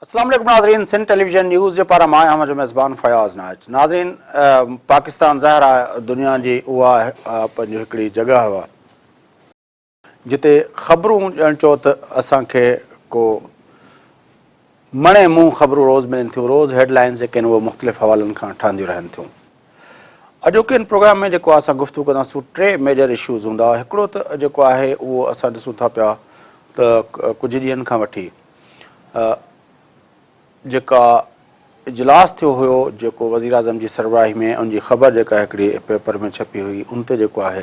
اسلام عليڪم ناظرين سنڌ ٽيليويزن نيوز جي پاران مان آهيان اوهان جو ميزبان فياض نائچ ناظرين پاڪستان ظاهر آهي دنيا جي اها پنهنجو هڪڙي جڳهه آهي جتي خبرون ڄڻ چئو ته اسان کي ڪو مڻي منهن خبرون روز ملن ٿيون روز هيڊ لائنز جيڪي آهن اهي مختلف حوالن کان ٺهنديون رهن ٿيون اڄوڪي هن پروگرام ۾ جيڪو اسان گفتگو ڪنداسون ٽي ميجر اشوز هوندا هڪڙو ته جيڪو آهي اهو اسان ڏسون ٿا پيا ته ڪجهه ڏينهن کان وٺي جيڪا اجلاس ٿيو هيو جيڪو وزيراعظم جي سربراهي ۾ ان جي خبر جيڪا هڪڙي پيپر ۾ ڇپي هئي ان تي جيڪو آهي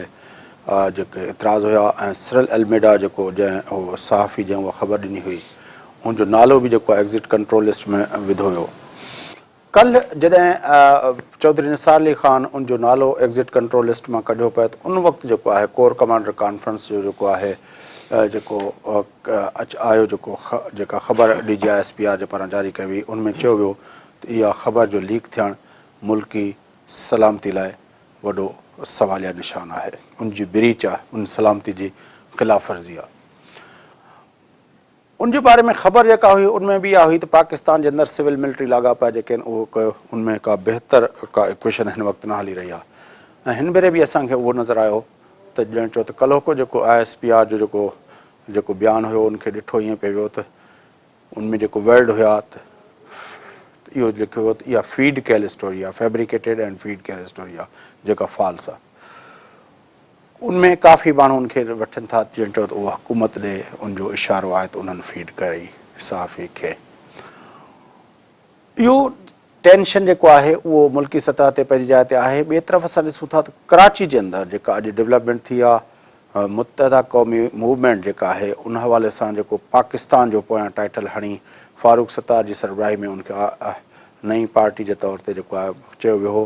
جيڪي اعتراض هيا ۽ سرل الميڊا جيڪو جنهن اهو صحافي جنهن اها خبر ڏني هئي ان جو نالو به جيڪو ايگزٽ ڪنٽرول لسٽ ۾ وڌو ويو. ڪلهه جڏهن چوڌري نثار علي خان ان جو نالو ايگزٽ ڪنٽرول لسٽ مان ڪڍيو پئي ته ان وقت جيڪو آهي ڪور ڪمانڊر ڪانفرنس جو جيڪو آهي جيڪو اچ آيو جيڪو جيڪا خبر D G I S P R جي پاران جاري ڪئي وئي ان ۾ چيو ويو ته اها خبر جو ليڪ ٿيڻ ملڪي سلامتي لاء وڏو سواليا نشان آهي ان جي بريچ آهي ان سلامتي جي خلاف ورزي آهي. ان جي باري ۾ خبر جيڪا هئي ان ۾ به اها هئي ته پاڪستان جي اندر سول ملٽري لاڳاپا جيڪي آهن اهو ڪو ان ۾ ڪا بهتر ڪا ايڪويشن هن وقت نه هلي رهي آهي ۽ هن ڀيري به اسان کي اهو نظر آيو ته ڄڻ چئو ته ڪلهوڪو جيڪو I S P R جو جيڪو جيڪو بيان هيو ان کي ڏٺو ائين پئي ويو ته ان ۾ جيڪو ورڊ هيا ته اهو لکيو ويو ته اها فيڊ ڪيل اسٽوري آهي فيبريڪيٽيڊ اينڊ فيڊ ڪيل اسٽوري آهي جيڪا فالس آهي. ان ۾ ڪافي ماڻهو ان کي وٺن ٿا جنهن چيو ته اهو حڪومت ڏي ان جو اشارو آهي ته انهن فيڊ ڪئي صحافي کي. اهو ٽينشن جيڪو آهي اهو ملڪي سطح تي پنهنجي جاء تي آهي ٻئي طرف اسان ڏسون ٿا ته ڪراچي جي اندر جيڪا اڄ ڊولپمينٽ ٿي آهي متحده قومي موومينٽ جيڪا آهي ان حوالي سان جيڪو پاڪستان جو پويان ٽائيٽل هڻي فاروق ستار جي سربراهي ۾ ان کي نئين پارٽي جي طور تي جيڪو آهي چيو ويو هو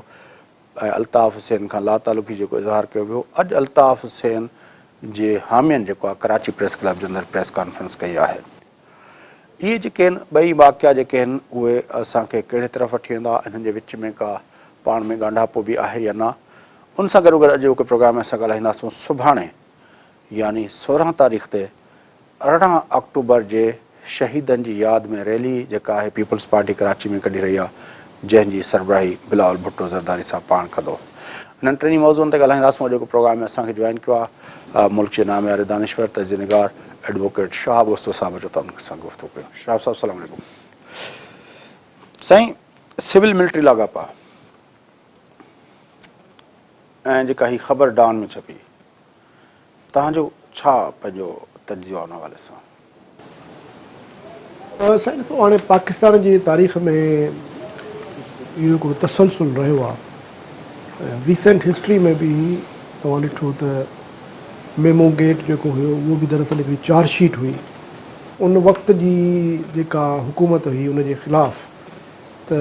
۽ الطاف حسين کان لاتعلقي جيڪو اظهار ڪيو ويو، اڄ الطاف حسين جي حامين جيڪو آهي ڪراچي پريس ڪلب جي اندر پريس ڪانفرنس ڪئي آهي. اهي جيڪي آهن ٻئي واقعا جيڪي آهن اهي اسان کي ڪهڙي طرف وٺي ويندا، انهن جي وچ ۾ ڪا پاڻ ۾ ڳانڍاپو به آهي يا نه، ان سان گڏوگڏ اڄوڪي پروگرام ۾ اسان ڳالهائينداسون سڀاڻي يعني 16 تاريخ تي 18 آڪٽوبر جي شهيدن جي ياد ۾ ريلي جيڪا آهي پيپلز پارٽي ڪراچي ۾ ڪڍي رهي آهي جنهن جي سربراهي بلاول ڀٽو زرداري صاحب پاڻ ڪندو. انهن ٽنهي موضوعن تي ڳالهائينداسون اڄوڪي پروگرام ۾ اسان کي جوائن ڪيو آهي ملڪ جي نامياري دانشور تجزيه نگار ايڊووڪيٽ شهاب اوستو صاحب اچو ته انهن سان گفتگو ڪيون. شهاب صاحب السلام عليڪم. سائين سول ملٽري لاڳاپا ۽ جيڪا هي خبر ڊان ۾ ڇپي توهان جو ڇا پنهنجو تجزيو آهي ان حوالي سان؟ سائين ڏسو هاڻي پاڪستان جي تاريخ ۾ اهو هڪڙو تسلسل رهيو آهي ريسينٽ هسٽري ۾ به توهان ڏٺو ته ميمو گيٽ جيڪو هيو اهو به دراصل هڪڙي چارج شيٽ هئي ان وقت جي جيڪا حڪومت هئي ان جي خلاف ته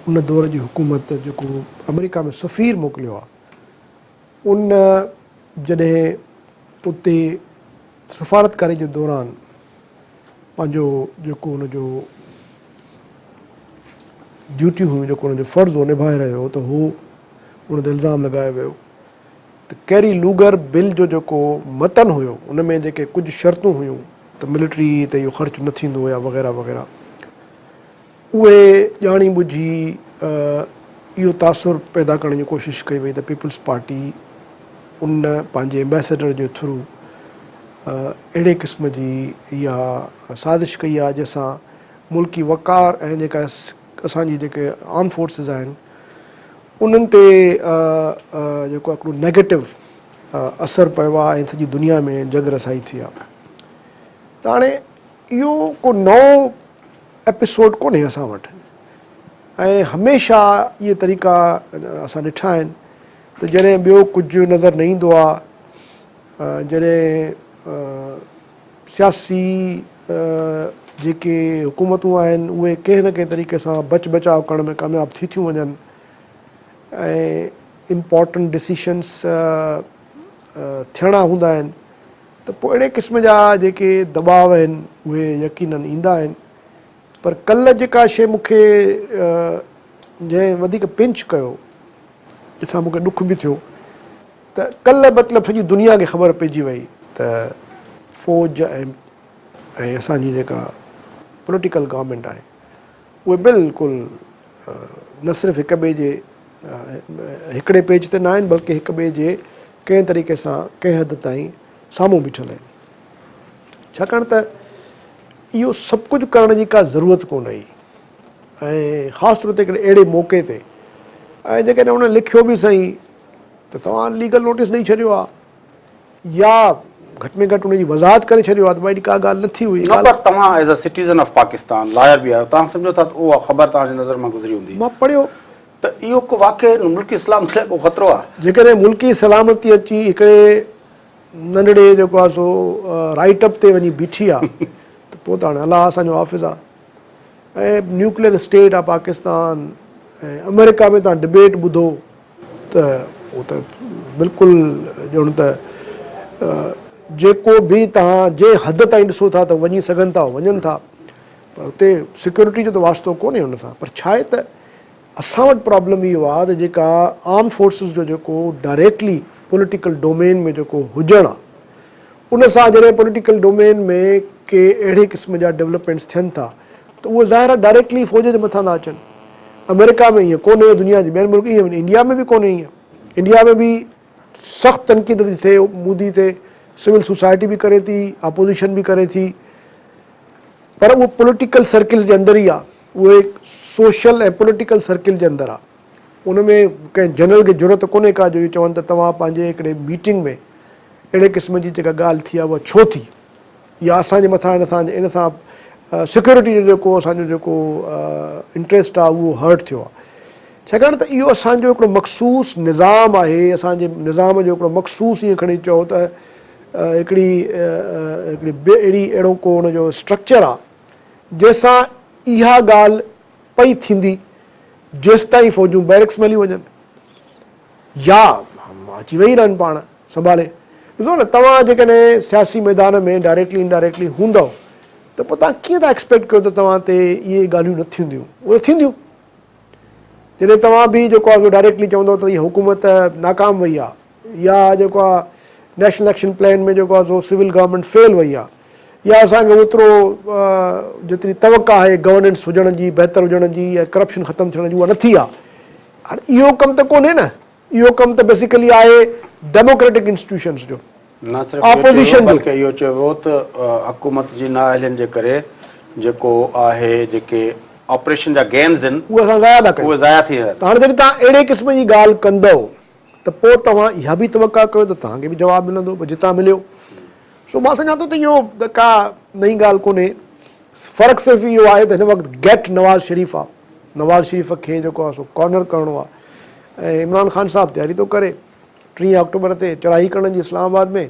ان دور جي حڪومت جيڪو آمريڪا ۾ سفير موڪليو آهي ان جڏهن اتي سفارتڪاري جي دوران پنهنجو جيڪو ان جو ڊيوٽيون هيون جيڪو ان جو فرض هو نڀائي رهيو هو ته هو ان تي الزام لڳايو ويو ته ڪيري لوگر بل جو جيڪو متن هيو ان ۾ جيڪي ڪجهه شرطون هيون ته ملٽري تي اهو خرچ نه ٿيندو يا وغيره وغيره اهي ڄاڻي ٻجهي اهو تاثر پيدا ڪرڻ جي ڪوشش ڪئي وئي ته پيپلز پارٽي ان پنهنجي ايمبيسيڊر جي ٿرو اهڙي قسم جي اها سازش ڪئي آهي جنهن سان ملڪي وقار ۽ جيڪا اسان جي جيڪي آرم فورسز آهن انهن تي جيڪو هڪڙو نيگيٽو اثر پيو آهي ۽ سڄي دنيا ۾ جڳ رسائي ٿي آهي ته هاڻي اهو ڪو نئون ايپيسوڊ ڪونهي اسان وٽ ۽ هميشه اهي طريقا اسان ڏٺا آهن ته جڏهن ٻيو ڪجهه نظر نه ايندو آهي جڏهن سياسي جيڪي حڪومتون آهن اهي ڪنهن نه ڪنهن طريقي سان بچ بچاء ڪرڻ ۾ ڪامياب ٿي ٿيون وڃن ۽ امپورٽنٽ ڊسيشنس ٿيڻا هوندا آهن ته پوء اهڙي قسم جا جيڪي دٻاء آهن اهي يقينن ايندا آهن پر ڪلهه جيڪا شيء مون کي جنهن وڌيڪ پنچ ڪيو جنهن سان مون کي ڏک به ٿيو ته ڪلهه مطلب سڄي دنيا کي خبر پئجي وئي ته فوج ۽ ۽ اسان جي جيڪا پوليٽيڪل گورنمينٽ آهي اهي بلڪل نه صرف هڪ ٻئي جي هڪڙي پيج تي نه آهن بلڪه هڪ ٻئي جي ڪنهن طريقي سان ڪنهن حد تائين سامهون بيٺل آهن ڇاڪاڻ ته اهو سڀ ڪجهه ڪرڻ جي ڪا ضرورت ڪونه هئي ۽ خاص طور تي هڪڙي اهڙي موقعي تي ۽ جيڪڏهن انهن لکيو به سهي ته توهان ليگل نوٽيس ڏئي ڇڏيو آ يا گهٽ ۾ گهٽ ان جي وضاحت ڪري ڇڏيو آ ته ڀائي ڪا ڳالهه نه ٿي هئي. نه پر توهان as a citizen of Pakistan lawyer به آهيو توهان سمجهو ٿا ته اها خبر توهان جي نظر مان گذري هوندي. مان پڙهيو. ته اهو ڪو واقعي ملڪي سلامتي لاء ڪو خطرو آ؟ جيڪڏهن ملڪي سلامتي اچي هڪڙي ننڍڙي جيڪو آ سو رائيٽ اپ تي وڃي بيٺي آ ته پوء ته هاڻي الله اسان جو حافظ آ ۽ نيوڪليئر اسٽيٽ آ پاڪستان ۽ آمريڪا ۾ توهان ڊبيٽ ٻڌو ته اهو ته بلڪل ڄڻ ته جيڪو به توهان جنهن حد تائين ڏسو ٿا ته وڃي سگهن ٿا وڃن ٿا پر اتي سيڪيورٽي جو ته واسطو ڪونهي ان سان پر ڇا آهي ته اسان وٽ پرابلم اهو آهي ته جيڪا آرمڊ فورسز جو جيڪو ڊائريڪٽلي پوليٽيڪل ڊومين ۾ جيڪو هجڻ آهي ان سان جڏهن پوليٽيڪل ڊومين ۾ ڪي اهڙي قسم جا ڊولپمينٽس ٿين ٿا ته اهي ظاهر آهي ڊائريڪٽلي فوج جي مٿان ٿا اچن. آمريڪا ۾ ائين ڪونهي، دنيا جي ٻين ملڪن ايون انڊيا ۾ به ڪونهي ائين. انڊيا ۾ به سخت تنقيد ٿي ٿئي مودي تي، سول سوسائٽي به ڪري ٿي، اپوزيشن به ڪري ٿي پر اهو پوليٽيڪل سرڪلز جي اندر ئي آهي، اهي سوشل ۽ پوليٽيڪل سرڪل جي اندر آهي. ان ۾ ڪنهن جنرل کي جرئت ڪونهي ڪا جو اهو چون ته توهان پنهنجي هڪڙي ميٽنگ ۾ اهڙي قسم جي جيڪا ڳالهه ٿي آهي اها ڇو ٿي يا اسان جي مٿان ان سان ان سان سيڪيورٽي جو جيڪو اسان جو جيڪو انٽريسٽ آهي اهو هرٽ ٿيو آهي ڇاڪاڻ ته اهو اسان جو هڪڙو مخصوص نظام آهي اسان جي نظام جو هڪڙو مخصوص ائين کڻي چئو ته هڪڙي هڪڙي اهڙي اهڙو ڪو ان جو اسٽرڪچر آهي جنهن سان اها ڳالهه پئي ٿيندي جيستائين فوجون بئرڪس ۾ هليون وڃن يا اچي ويهي رهن پاڻ سنڀالي. ڏسو نه توهان جيڪڏهن سياسي ميدان ۾ ڊائريڪٽلي انڊائريڪٽلي هوندؤ ته پوء توهان ڪيئن ٿا ايڪسپيڪٽ ڪيو ته توهان تي اهي ڳالهيون نه ٿينديون. اهي ٿينديون. جڏهن توهان به جيڪو آهي سو ڊائريڪٽلي چوندؤ ته هي حڪومت ناڪام وئي آهي يا جيڪو آهي نيشنل ايڪشن پلان ۾ جيڪو آهي سو سول گورنمينٽ فيل وئي آهي يا اسان کي اوترو جيتري توقع آهي گورننس هجڻ جي بهتر هجڻ جي ۽ ڪرپشن ختم ٿيڻ جي اها نه ٿي آهي. هاڻي اهو ڪم ته ڪونهي نه، اهو ڪم ته بيسيڪلي آهي ڊيموڪريٽڪ انسٽيٽيوشنز جو، نه صرف اهو چيو ويو اپوزيشن جو. بلڪه اهو چيو ويو ته حڪومت جي نااهلين جي ڪري جيڪو آهي جيڪي آپريشن جا گينز آهن اهي اسان ضايع ٿا ڪيون. اهي ضايع ٿي ويا. ته هاڻي جڏهن توهان اهڙي قسم جي ڳالهه ڪندؤ ته پوء توهان اها به توقع ڪيو ته توهان کي به جواب ملندو پر جتان مليو. سو مان سمجهان ٿو ته اهو ته ڪا نئين ڳالهه ڪونهي. فرق صرف اهو آهي ته هن وقت گيٽ نواز شريف آ، نواز شريف کي جيڪو آ سو ڪارنر ڪرڻو آ ۽ عمران خان صاحب تياري ٿو ڪري 30 آڪٽوبر تي چڙهائي ڪرڻ جي اسلام آباد ۾.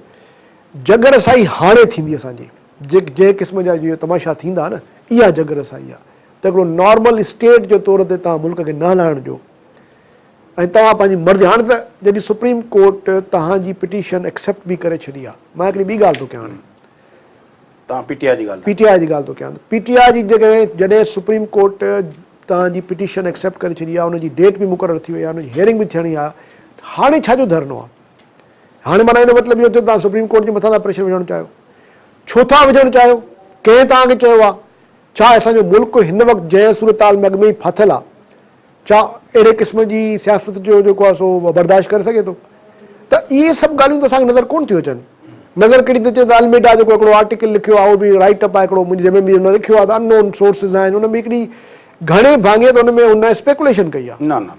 جڳ رسائي هاڻي ٿيندي اسان جي جنهن قسم جا اهي تماشا ٿيندا نه اها جڳ رسائي آ ته هڪڙو نارمل اسٽيٽ جي طور تي توهان ملڪ کي نه هلائڻ ڏيو ۽ توهان پنهنجي مرضي هاڻي ته جڏهن سپريم ڪورٽ توهان جي پٽيشن ايڪسيپٽ به ڪري ڇڏي آ مان هڪڙي ٻي ڳالهه ٿو ڪيان هاڻي. توهان پي ٽي آء جي ڳالهه ٿا پي ٽي آء جي ڳالهه ٿو ڪيان ته پي ٽي آء جي جيڪڏهن جڏهن سپريم ڪورٽ توهان جي پٽيشن ايڪسيپٽ ڪري ڇڏي آ ان جي ڊيٽ به مقرر ٿي وئي آ ان جي هيئرنگ به ٿيڻي آ ته هاڻي ڇا جو ڌرڻو آ هاڻي معنيٰ ان جو مطلب اهو ٿيو ته توهان سپريم ڪورٽ جي مٿان ٿا پريشر وجهڻ چاهيو ڇو ٿا وجهڻ چاهيو ڪنهن توهان کي چيو آ ڇا اسان جو ملڪ هن وقت جنهن صورتحال ۾ اڳ ۾ ئي ڦاٿل آ ڇا اهڙي قسم جي سياست جو جيڪو آهي سو برداشت ڪري سگهي ٿو؟ ته اهي سڀ ڳالهيون ته اسان کي نظر ڪونه ٿيون اچن. نظر ڪهڙي ٿي اچي ته الميڊا جيڪو هڪڙو آرٽيڪل لکيو آهي اهو به رائيٽ اپ آهي هڪڙو منهنجي جنهن ۾ به هن لکيو آهي ته ان نون سورسز آهن ان ۾ هڪڙي گهڻي ڀاڱي ته ان ۾ هن اسپيڪوليشن ڪئي آهي. نه نه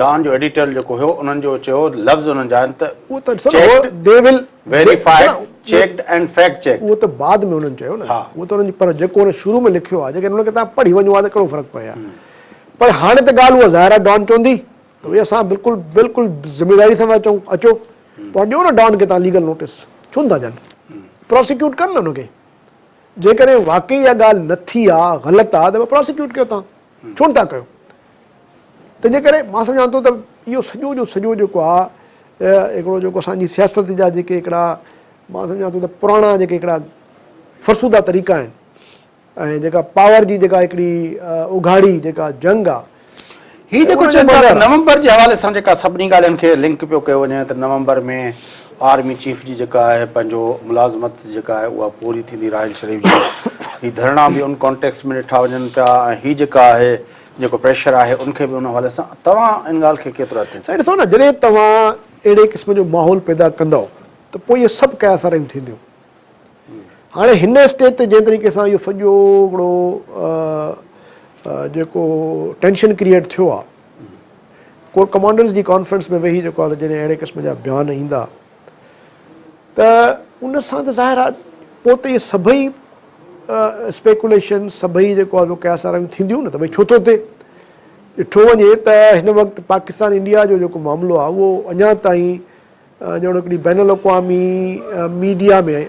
ڊان جو ايڊيٽر جيڪو هيو انهن جو چيو لفظ انهن جا آهن ته اهو ته ڏسو نه هو they will verified, checked and fact checked. اهو ته بعد ۾ انهن چيو نه اهو ته انهن جي پر جيڪو هن شروع ۾ لکيو آهي جيڪڏهن ان کي توهان پڙهي وڃو ها ته ڪهڙو فرق پئي ها. پر هاڻي ته ڳالهه اها ظاهر آهي ڊان چوندي ته ڀئي اسان بلڪل بلڪل ذميواري سان ٿا چئون اچو پوء ڏيو نه ڊان کي توهان ليگل نوٽيس ڇو نٿا ڏين پراسيڪيوٽ ڪن نه ان کي جيڪڏهن واقعي اها ڳالهه نه ٿي آ غلط آ ته پراسيڪيوٽ ڪيو توهان ڇو نٿا ڪيو تنهنجي ڪري مان سمجهان ٿو ته اهو سڄو جو سڄو جيڪو آ هڪڙو جيڪو اسان جي سياست جا جيڪي هڪڙا مان سمجهان ٿو ته پراڻا جيڪي هڪڙا فرسودا طريقا آهن ۽ جيڪا پاور جي جيڪا هڪڙي اگهاڙي جيڪا جنگ آ. هي جيڪو چون ٿا ته نومبر جي حوالي سان جيڪا سڀني ڳالهين کي لنڪ پيو ڪيو وڃي ته نومبر ۾ آرمي چيف جي جيڪا آهي پنهنجو ملازمت جيڪا آهي اها پوري ٿيندي راحيل شريف جي هي ڌرڻا به ان ڪانٽيڪسٽ ۾ ڏٺا وڃن پيا ۽ هي جيڪا آهي جيڪو پريشر آهي ان کي به ان حوالي سان توهان ان ڳالهه کي ڪيترو اٿين سائين ڏسو نه جڏهن توهان اهڙي قسم جو ماحول پيدا ڪندؤ ته پوء اهي سڀ قياس آرائيون ٿينديون. هاڻي هن اسٽيج تي جنهن طريقي سان اهو سڄو هڪڙو جيڪو ٽينشن ڪريئيٽ ٿيو آهي ڪور ڪمانڊرز جي ڪانفرنس ۾ ويهي جيڪو آهي جڏهن اهڙي قسم جا بيان ايندا ته ان سان ته ظاهر آهي پوء ته اهي سڀئي اسپيڪوليشن سڀئي جيڪو آهي قياس آرائيون ٿينديون نه ته ڀئي ڇو ٿو ٿئي ڏٺو وڃي ته هن وقت پاڪستان انڊيا جو جيڪو معاملو آهي اهو اڃا تائين ڄڻ هڪڙي بين الاقوامي ميڊيا ۾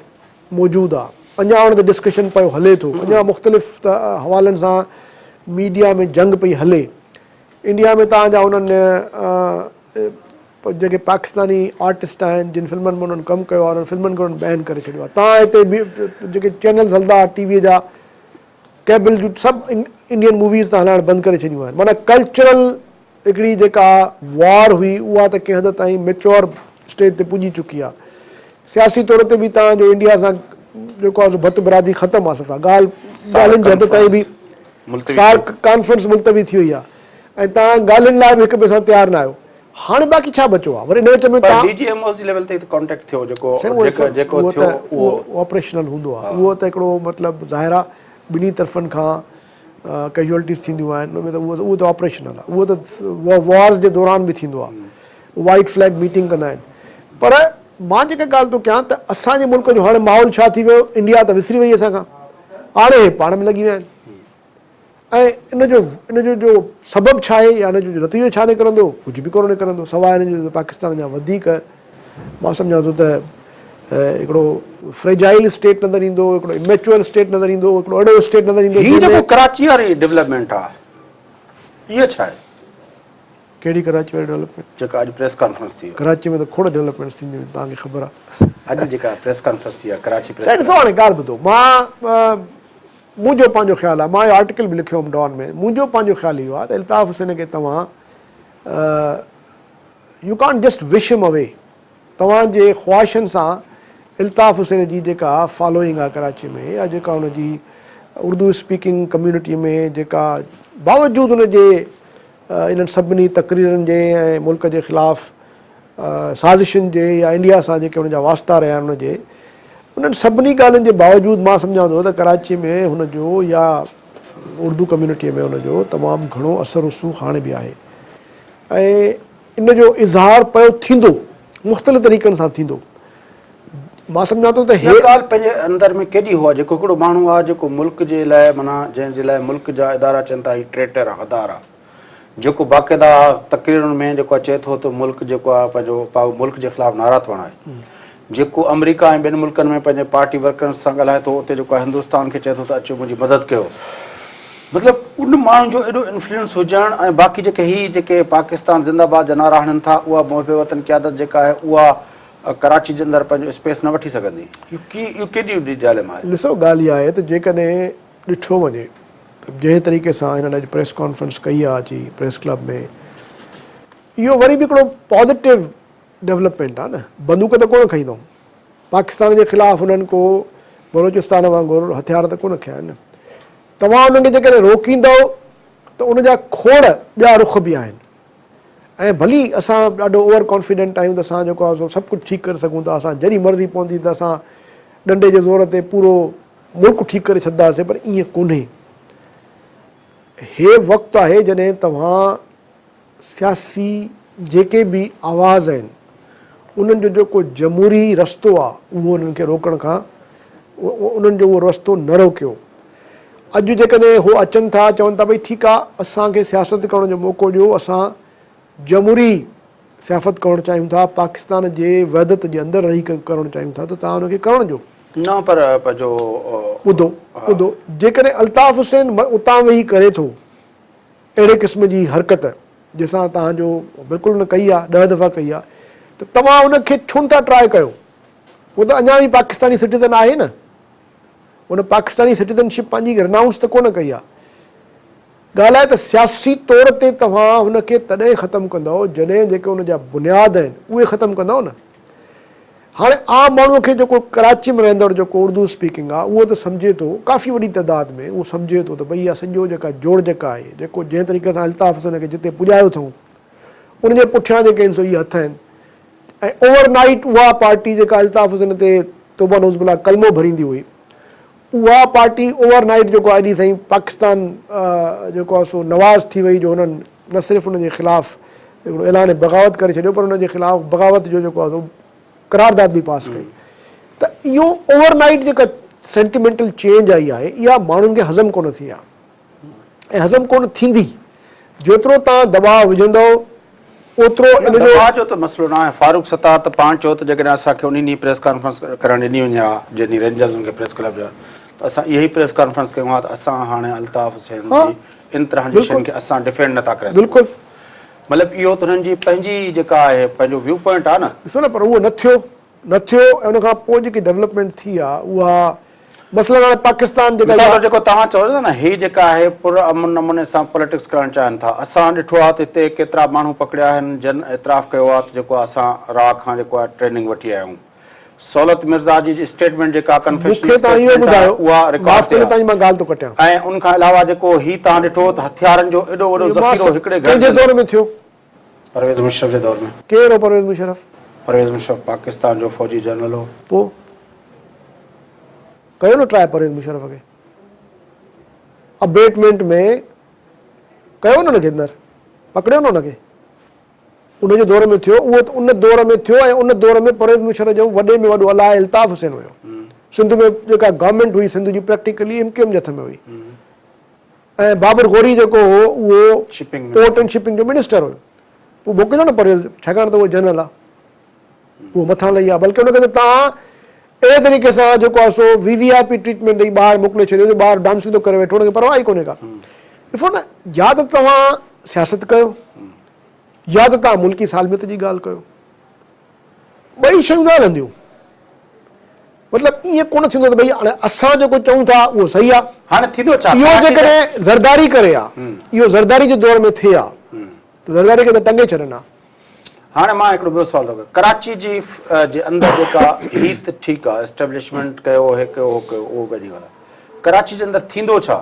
موجود آ اڃا ان تي ڊسڪشن پيو هلي ٿو اڃا مختلف حوالن سان ميڊيا ۾ جنگ پئي هلي انڊيا ۾ تان جا انهن جيڪي پاڪستاني آرٽسٽ آهن جن فلمن ۾ انهن ڪم ڪيو آ انهن فلمن کي انهن بين ڪري ڇڏيو آ تان هتي جيڪي چينلز هلندا ها ٽي وي جا ڪيبل جون سڀ انڊين موويز تان هلائڻ بند ڪري ڇڏيون آهن معنيٰ ڪلچرل هڪڙي جيڪا وار هئي اها ته ڪنهن حد تائين ميچوئر اسٽيج تي پڄي چڪي آهي. سياسي طور تي به تان جو انڊيا سان جيڪو آهي سو ڀت برادي ختم آهي صفا ڳالهه ڳالهين جي حد تائين به سارڪ ڪانفرنس ملتوي ٿي وئي آهي ۽ تان ڳالهين لاء به هڪ ٻئي سان تيار نه آهيو. هاڻي باقي ڇا بچو آهي وري ان وچ ۾ پر ڊي جي ايم اوز جي ليول تي ته ڪانٽيڪٽ ٿيو جيڪو جيڪو ٿيو اهو آپريشنل هوندو آهي اهو ته هڪڙو مطلب ظاهر آهي ٻنهي طرفن کان ڪيجوئلٽيز ٿينديون آهن ان ۾ ته اهو ته آپريشنل آهي اهو ته وارز جي دوران به ٿيندو آهي وائيٽ فليگ ميٽنگ ڪندا آهن پر مان جيڪا ڳالهه ٿو ڪيان ته اسان جي ملڪ جو هاڻي ماحول ڇا ٿي ويو انڊيا ته وسري وئي اسان کان هاڻي هي پاڻ ۾ لڳي ويا آهن ۽ ان جو ان جو جو سبب ڇا آهي يا ان جو نتيجو ڇا نڪرندو ڪجهه به ڪونه نڪرندو سواء ان جو پاڪستان اڃا وڌيڪ مان سمجهان ٿو ته هڪڙو فريجائل اسٽيٽ نظر ايندو، هڪڙو اميچوئر اسٽيٽ نظر ايندو، هڪڙو اهڙو اسٽيٽ نظر ايندو هي جيڪو ڪراچي واري ڊولپمينٽ آ اها ڇا آهي؟ ڪهڙي ڪراچي واري ڊولپمينٽ؟ جيڪا اڄ پريس ڪانفرنس ٿي آ. ڪراچي ۾ ته کوڙ ڊولپمينٽس ٿينديون آهن توهان کي خبر آ. اڄ جيڪا پريس ڪانفرنس ٿي آ ڪراچي پريس سائين ڏسو هاڻي ڳالهه ٻڌو مان منهنجو پنهنجو خيال آ مان اهو آرٽيڪل به لکيو هوم ڊان ۾ منهنجو پنهنجو خيال اهو آ ته الطاف حسين کي توهان you can't just wish هم اوي توهان جي خواهشن سان الطاف حسين جي جيڪا فالوئنگ آهي ڪراچي ۾ يا جيڪا ان جي اردو اسپيڪنگ ڪميونٽي ۾ جيڪا باوجود ان جي انهن سڀني تقريرن جي ۽ ملڪ جي خلاف سازشن جي يا انڊيا سان جيڪي ان جا واسطا رهيا آهن ان جي انهن سڀني ڳالهين جي باوجود مان سمجهان ٿو ته ڪراچي ۾ هن جو يا اردو ڪميونٽي ۾ هن جو تمام گهڻو اثر رسوخ هاڻي به آهي ۽ ان جو اظهار پيو ٿيندو، مختلف طريقن سان ٿيندو. مان سمجهان ٿو ته هيء. اها ڳالهه پنهنجي اندر ۾ ڪيڏي هئا، جيڪو هڪڙو ماڻهو آ، جيڪو ملڪ جي لاء معنيٰ جنهن جي لاء ملڪ جا ادارا چون ٿا هي ٽريٽر آ، غدار آ، جيڪو باقاعده تقريرن ۾ جيڪو آ چئي ٿو ته ملڪ جيڪو آ پنهنجو ملڪ جي خلاف نعرا ٿو هڻائي، جيڪو آمريڪا ۽ ٻين ملڪن ۾ پنهنجي پارٽي ورڪرن سان ڳالهائي ٿو اتي جيڪو آهي هندستان کي چئي ٿو ته اچو منهنجي مدد ڪيو مطلب ان ماڻهن جو ايڏو انفلوئنس هجڻ ۽ باقي جيڪي هي جيڪي پاڪستان زنده باد جا نعرا هڻن ٿا اها محب وطن قيادت جيڪا آهي اها ڪراچي جي اندر پنهنجو اسپيس نه وٺي سگهندي اهو ڪيڏي وڏي ڊائليما آهي. ڏسو ڳالهه اها آهي ته جيڪڏهن ڏٺو وڃي ته جنهن طريقي سان هنن اڄ پريس ڪانفرنس ڪئي آهي اچي پريس ڪلب ۾ اهو وري به هڪڙو پازيٽو ڊولپمينٽ آ نه بندوق ته ڪونه کنئي اٿئون پاڪستان جي خلاف انهن ڪو بلوچستان وانگر هٿيار ته ڪونه کنيا آهن نه توهان انهن کي جيڪڏهن روڪيندؤ ته ان جا کوڙ ٻيا رخ به آهن ۽ ڀلي اسان ڏاڍو اوور ڪانفيڊنٽ آهيون ته اسان جيڪو آهي سو سڀ ڪجهه ٺيڪ ڪري سگهون ٿا اسان جڏهن مرضي پوندي ته اسان ڏنڊي جي زور تي پورو ملڪ ٺيڪ ڪري ڇڏنداسين پر ائين ڪونهي هي وقت آهي جڏهن توهان سياسي جيڪي به آواز آهن انهن جو جيڪو جمهوري رستو آهي اهو انهن کي روڪڻ کان انهن جو اهو رستو نه روڪيو. اڄ جيڪڏهن هو اچن ٿا چون ٿا ڀئي ٺيڪ آهي اسان کي سياست ڪرڻ جو موقعو ڏيو اسان جمهوري سيافت ڪرڻ چاهيون ٿا پاڪستان جي وحدت جي اندر رهي ڪرڻ چاهيون ٿا ته توهان ان کي ڪرڻ ڏيو. نه پر پنهنجو. ٻڌو ٻڌو جيڪڏهن الطاف حسين اتان ويهي ڪري ٿو اهڙي قسم جي حرڪت جنهن سان توهان جو بلڪل ان ڪئي آهي ڏهه دفعا ڪئي آهي ته توهان ان کي ڇو نٿا ٽرائي ڪيو هو ته اڃا به پاڪستاني سٽيزن آهي نه ان پاڪستاني سٽيزن شپ پنهنجي رنائونس ته ڪونه ڪئي آهي ڳالهه آهي ته سياسي طور تي توهان هن کي تڏهن ختم ڪندؤ جڏهن جيڪي ان جا بنياد آهن اهي ختم ڪندؤ نه. هاڻي عام ماڻهوء کي جيڪو ڪراچي ۾ رهندڙ جيڪو اردو اسپيڪنگ آ اهو ته سمجهي ٿو ڪافي وڏي تعداد ۾ اهو سمجهي ٿو ته ڀئي اها سڄو جيڪا جوڙجڪ آهي جيڪو جنهن طريقي سان الطاف حسين کي جتي پڄايو اٿئون ان جي پٺيان جيڪي آهن سو اهي هٿ آهن ۽ اوور نائيٽ اها پارٽي جيڪا الطاف حسين تي توبه نعوذ بالله ڪلمو ڀريندي هئي اها پارٽي اوور نائيٽ جيڪو آهي ايڏي سائين پاڪستان جيڪو آهي سو نواز ٿي وئي جو هنن نه صرف ان جي خلاف هڪڙو اعلان بغاوت ڪري ڇڏيو پر ان جي خلاف بغاوت جو جيڪو آهي سو قرارداد به پاس ڪئي ته اهو اوور نائيٽ جيڪا سينٽيمينٽل چينج آئي آهي اها ماڻهن کي هضم ڪونه ٿي آهي ۽ هضم ڪونه ٿيندي جيترو توهان دٻاء وجهندؤ اوترو ان جو. دٻاء جو ته مسئلو نه آهي فاروق ستار ته پاڻ چيو ته جيڪڏهن اسان کي انهي ڏينهن پريس ڪانفرنس ڪرڻ ڏني وڃي ها جنهن ڏينهن رينجرز ان کي پريس ڪلب جو ته اسان اها ئي پريس ڪانفرنس ڪيون ها ته اسان هاڻي الطاف حسين جي ان طرح جي شين کي اسان ڊفينڊ نٿا ڪري سگهون مطلب اهو ته انهن جي پنهنجي جيڪا آهي پنهنجو ويو پوائنٽ آهي نه. ڏسو نه پر اهو نه ٿيو نه ٿيو ۽ ان کان پوء جيڪي ڊولپمينٽ ٿي آهي اها مثلاً هاڻي پاڪستان جيڪا مثال طور جيڪو توهان چئو ٿا نه هي جيڪا آهي پر امن نموني سان پوليٽڪس ڪرڻ چاهين ٿا اسان ڏٺو آهي ته هتي ڪيترا ماڻهو پڪڙيا آهن جن اعتراف ڪيو آهي ته جيڪو اسان را کان جيڪو آهي ٽريننگ وٺي آيا آهيون سولت مرزا جي اسٽيٽمينٽ جيڪا ڪنفيشنل اسٽيٽمينٽ آهي اها رڪارڊ تي آهي ۽ ان کان علاوه جيڪو هي توهان ڏٺو ته هٿيارن جو ايڏو وڏو ذخيرو هڪڙي گهر ڪنهن جي دور ۾ ٿيو؟ پرويز مشرف جي دور ۾. ڪير هو پرويز مشرف؟ پرويز مشرف پاڪستان جو فوجي جنرل هو. پوء ڪيو نه ٽرائي پرويز مشرف کي ابيٽمينٽ ۾ ڪيو نه ان کي اندر پڪڙيو نه ان کي ان جي دور ۾ ٿيو اهو ته ان دور ۾ ٿيو ۽ ان دور ۾ پرويز مشرف جو وڏي ۾ وڏو الاء الطاف حسين هيو سنڌ ۾ جيڪا گورنمينٽ هئي سنڌ جي پريڪٽيڪلي ايم ڪيو ايم جي هٿ ۾ هئي ۽ بابر غوري جيڪو هو اهو پورٽ اينڊ شپنگ جو منسٽر هيو پوء موڪليو نه پرويز ڇاڪاڻ ته اهو جنرل آهي اهو مٿان لهي آ بلڪه ان کي ته توهان اهڙي طريقي سان جيڪو آهي سو V V I P treatment ڏئي ٻاهر موڪلي ڇڏيو جو ٻاهر ڊانسون ٿو ڪري ويٺو ان کي پرواهه ئي ڪونهي ڪا ڏسو نه يا ته توهان سياست ڪيو يا ته توهان ملڪي سالميت جي ڳالهه ڪيو ٻئي شيون نه هلنديون مطلب ائين ڪونه ٿيندو ته ڀئي هاڻي اسان جيڪو چئون ٿا اهو صحيح آهي هاڻي ٿيندو ڇا اهو جيڪڏهن زرداري ڪري ها اهو زرداري جي دور ۾ ٿئي ها ته زرداري کي ته ٽنگي ڇڏن ها هاڻي مان هڪڙو ٻيو سوال ٿو ڪيان ڪراچي جي جي اندر جيڪا هي ته ٺيڪ آ اسٽيبلشمينٽ ڪيو هي ڪيو هو ڪيو اهو پنهنجي ڳالهه آ ڪراچي جي اندر ٿيندو ڇا؟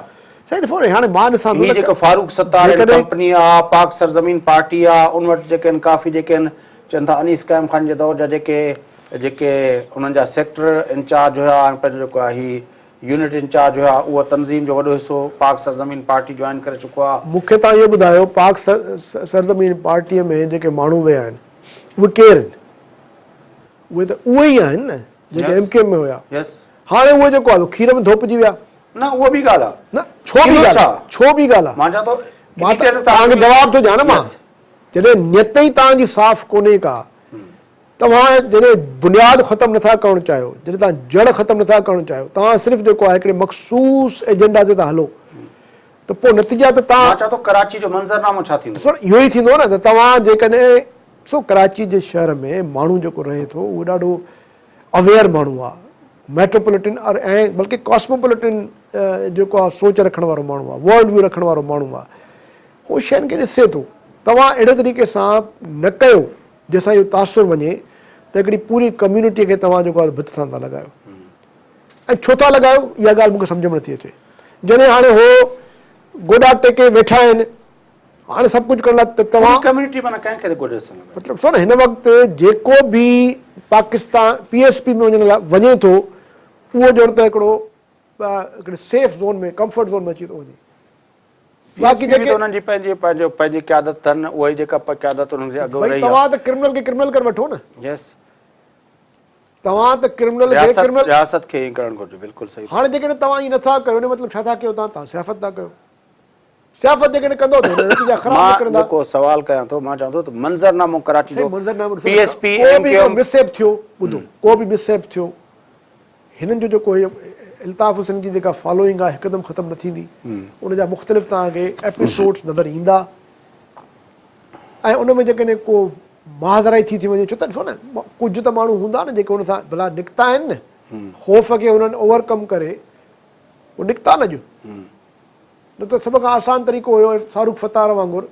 سائين ڏسو نه هاڻي مان ڏسان ٿو هي جيڪو فاروق ستار اينڊ ڪمپني آ پاڪ سرزمين پارٽي آ ان وٽ جيڪي آهن ڪافي جيڪي آهن چون ٿا انيس قائم خان جي دور جا جيڪي جيڪي انهن جا سيڪٽر انچارج هيا ۽ پنهنجو جيڪو آ هي يونٽ انچارج هيا اهو تنظيم جو وڏو حصو پاڪ سرزمين پارٽي جوائن ڪري چڪو آ. مون کي توهان اهو ٻڌايو پاڪ سرزمين پارٽي ۾ جيڪي ماڻهو ويا آهن اهي ڪير آهن؟ اهي ته اهي ئي آهن نه جيڪي ايم ڪيو ايم ۾ هيا. هاڻي اهي جيڪو آهي سو کير ۾ ڌوپجي ويا. نه اهو ٻي ڳالهه آ. نه ڇو ٻي ڳالهه آ؟ ڇو ٻي ڳالهه آ؟ مان چوان ٿو مان توهان کي جواب ٿو ڏيان نه مان جڏهن نيت ئي توهان جي صاف ڪونهي ڪا توهان جڏهن بنياد ختم نٿا ڪرڻ چاهيو، جڏهن توهان جڙ ختم نٿا ڪرڻ چاهيو، توهان صرف جيڪو آهي هڪڙي مخصوص ايجنڊا تي ٿا هلو ته پوء نتيجا ته توهان. مان چوان ٿو ڪراچي جو منظرنامو ڇا ٿيندو؟ ڏسو نه اهو ئي ٿيندو نه ته توهان جيڪڏهن ڏسو ڪراچي جي شهر ۾ ماڻهو جيڪو رهي ٿو اهو ڏاڍو اويئر ماڻهو آهي، ميٽروپوليٽن ۽ بلڪه ڪاسموپوليٽن جيڪو آهي سوچ رکڻ وارو ماڻهو آهي، ورلڊ ويو رکڻ وارو ماڻهو آهي، هو شين کي ڏسي ٿو. توهان اهڙي طريقي سان نه ڪيو جنهن سان اهو تاثر وڃي ته هڪڙي پوري ڪميونٽيء کي توهان جيڪو آهي ڀت سان ٿا لڳايو ۽ ڇو ٿا لڳايو اها ڳالهه مون کي سمجهه ۾ نٿي اچي. جڏهن هاڻي هو گوڏا ٽيڪي ويٺا آهن هاڻي سڀ ڪجهه ڪرڻ لاء ته توهان پوري ڪميونٽي معنيٰ ڪنهن کي گوڏي سان لڳايو؟ مطلب ڏسو نه هن وقت جيڪو به پاڪستان پي ايس پي ۾ وڃڻ لاء وڃي ٿو اهو ڄڻ ته هڪڙو هڪڙي سيف زون ۾ ڪمفرٽ زون ۾ اچي ٿو وڃي. پي ايس پي ۾ ته انهن جي پنهنجي پنهنجو پنهنجي قيادت اٿن اها ئي جيڪا قيادت انهن جي اڳ رهي آهي. توهان ته ڪرمنل کي ڪرمنل ڪري وٺو نه. يس. توهان ته ڪرمنل کي ڪرمنل. رياست کي ائين ڪرڻ گهرجي بلڪل صحيح. هاڻي جيڪڏهن توهان ائين نٿا ڪيو ان جو مطلب ڇا ٿا ڪيو توهان توهان سياست ٿا ڪيو. سياست جيڪڏهن ڪندو ته ان جا نتيجا خراب نڪرندا. مان جيڪو سوال ڪيان ٿو مان چوان ٿو ته منظرنامو ڪراچي جو P S P M Q M. Miss app ٿيو ٻڌو ڪو به مس ايپ ٿيو هنن جو جيڪو هي الطاف حسين جي جيڪا فالوئنگ آهي هڪدم ختم نه ٿيندي ان جا مختلف توهان کي ايپيسوڊس نظر ايندا ۽ ان ۾ جيڪڏهن ڪو مهاذرائي ٿي ٿي وڃي ڇو ته ڏسو نه ڪجهه ته ماڻهو هوندا نه جيڪي ان سان ڀلا نڪتا آهن نه خوف کي انهن اوور ڪم ڪري هو نڪتا نه اڄ نه ته سڀ کان آسان طريقو هيو فاروق فتار وانگر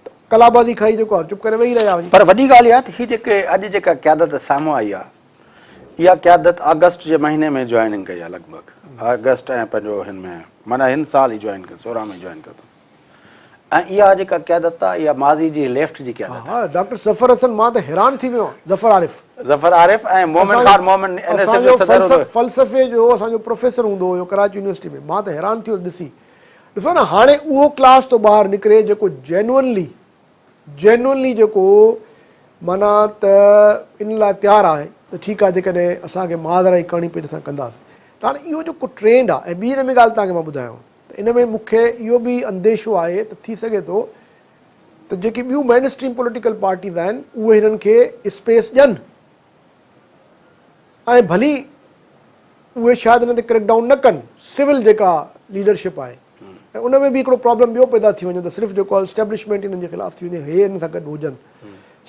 ته قلابازي کائي جيڪو آهي چپ ڪري ويهي رهيا وڃي. پر وڏي ڳالهه اها ته هي جيڪي اڄ جيڪا قيادت سامهون آئي آهي. اها قيادت آگسٽ جي مهيني ۾ جوائننگ ڪئي آهي لڳ ڀڳ آگسٽ ۽ پنهنجو هن ۾ معنيٰ هن سال ئي جوائن ڪيو 16 ۾ جوائن ڪيو اٿن ۽ اها جيڪا قيادت آهي اها ماضي جي ليفٽ جي قيادت آهي. ها ڊاڪٽر ظفر حسن مان ته حيران ٿي ويو آهيان ظفر عارف. ظفر عارف ۽ مومن خان مومن اين ايس ايف جو صدر هوندو هو. فلسفي جو اسان جو پروفيسر هوندو هيو ڪراچي يونيورسٽي ۾ مان ته حيران ٿي ويس ڏسي ڏسو نه هاڻي اهو ڪلاس ٿو ٻاهر نڪري جيڪو جينوئنلي جينوئنلي جيڪو معنيٰ ته ان لاء تيار آهي ته ٺيڪ آهي جيڪڏهن اسان کي معاذرائي ڪرڻي پئي ته اسان ڪنداسين ته هاڻي اهو جيڪو ٽرينڊ آهي ۽ ٻي ان ۾ ڳالهه توهان کي مان ٻڌايانو ته ان ۾ مون کي اهو به انديشو آهي ته ٿي سگهي ٿو ته جيڪي ٻيون مين اسٽريم پوليٽيڪل پارٽيز آهن اهي هنن کي اسپيس ڏين ۽ ڀلي اهي شايد انهن تي ڪريڪ ڊائون نه ڪن سول جيڪا ليڊرشپ آهي ۽ ان ۾ به هڪڙو پرابلم ٻيو پيدا ٿي وڃي ته صرف جيڪو آهي اسٽيبلشمينٽ انهن جي خلاف ٿي وڃي هي انهن سان گڏ هجن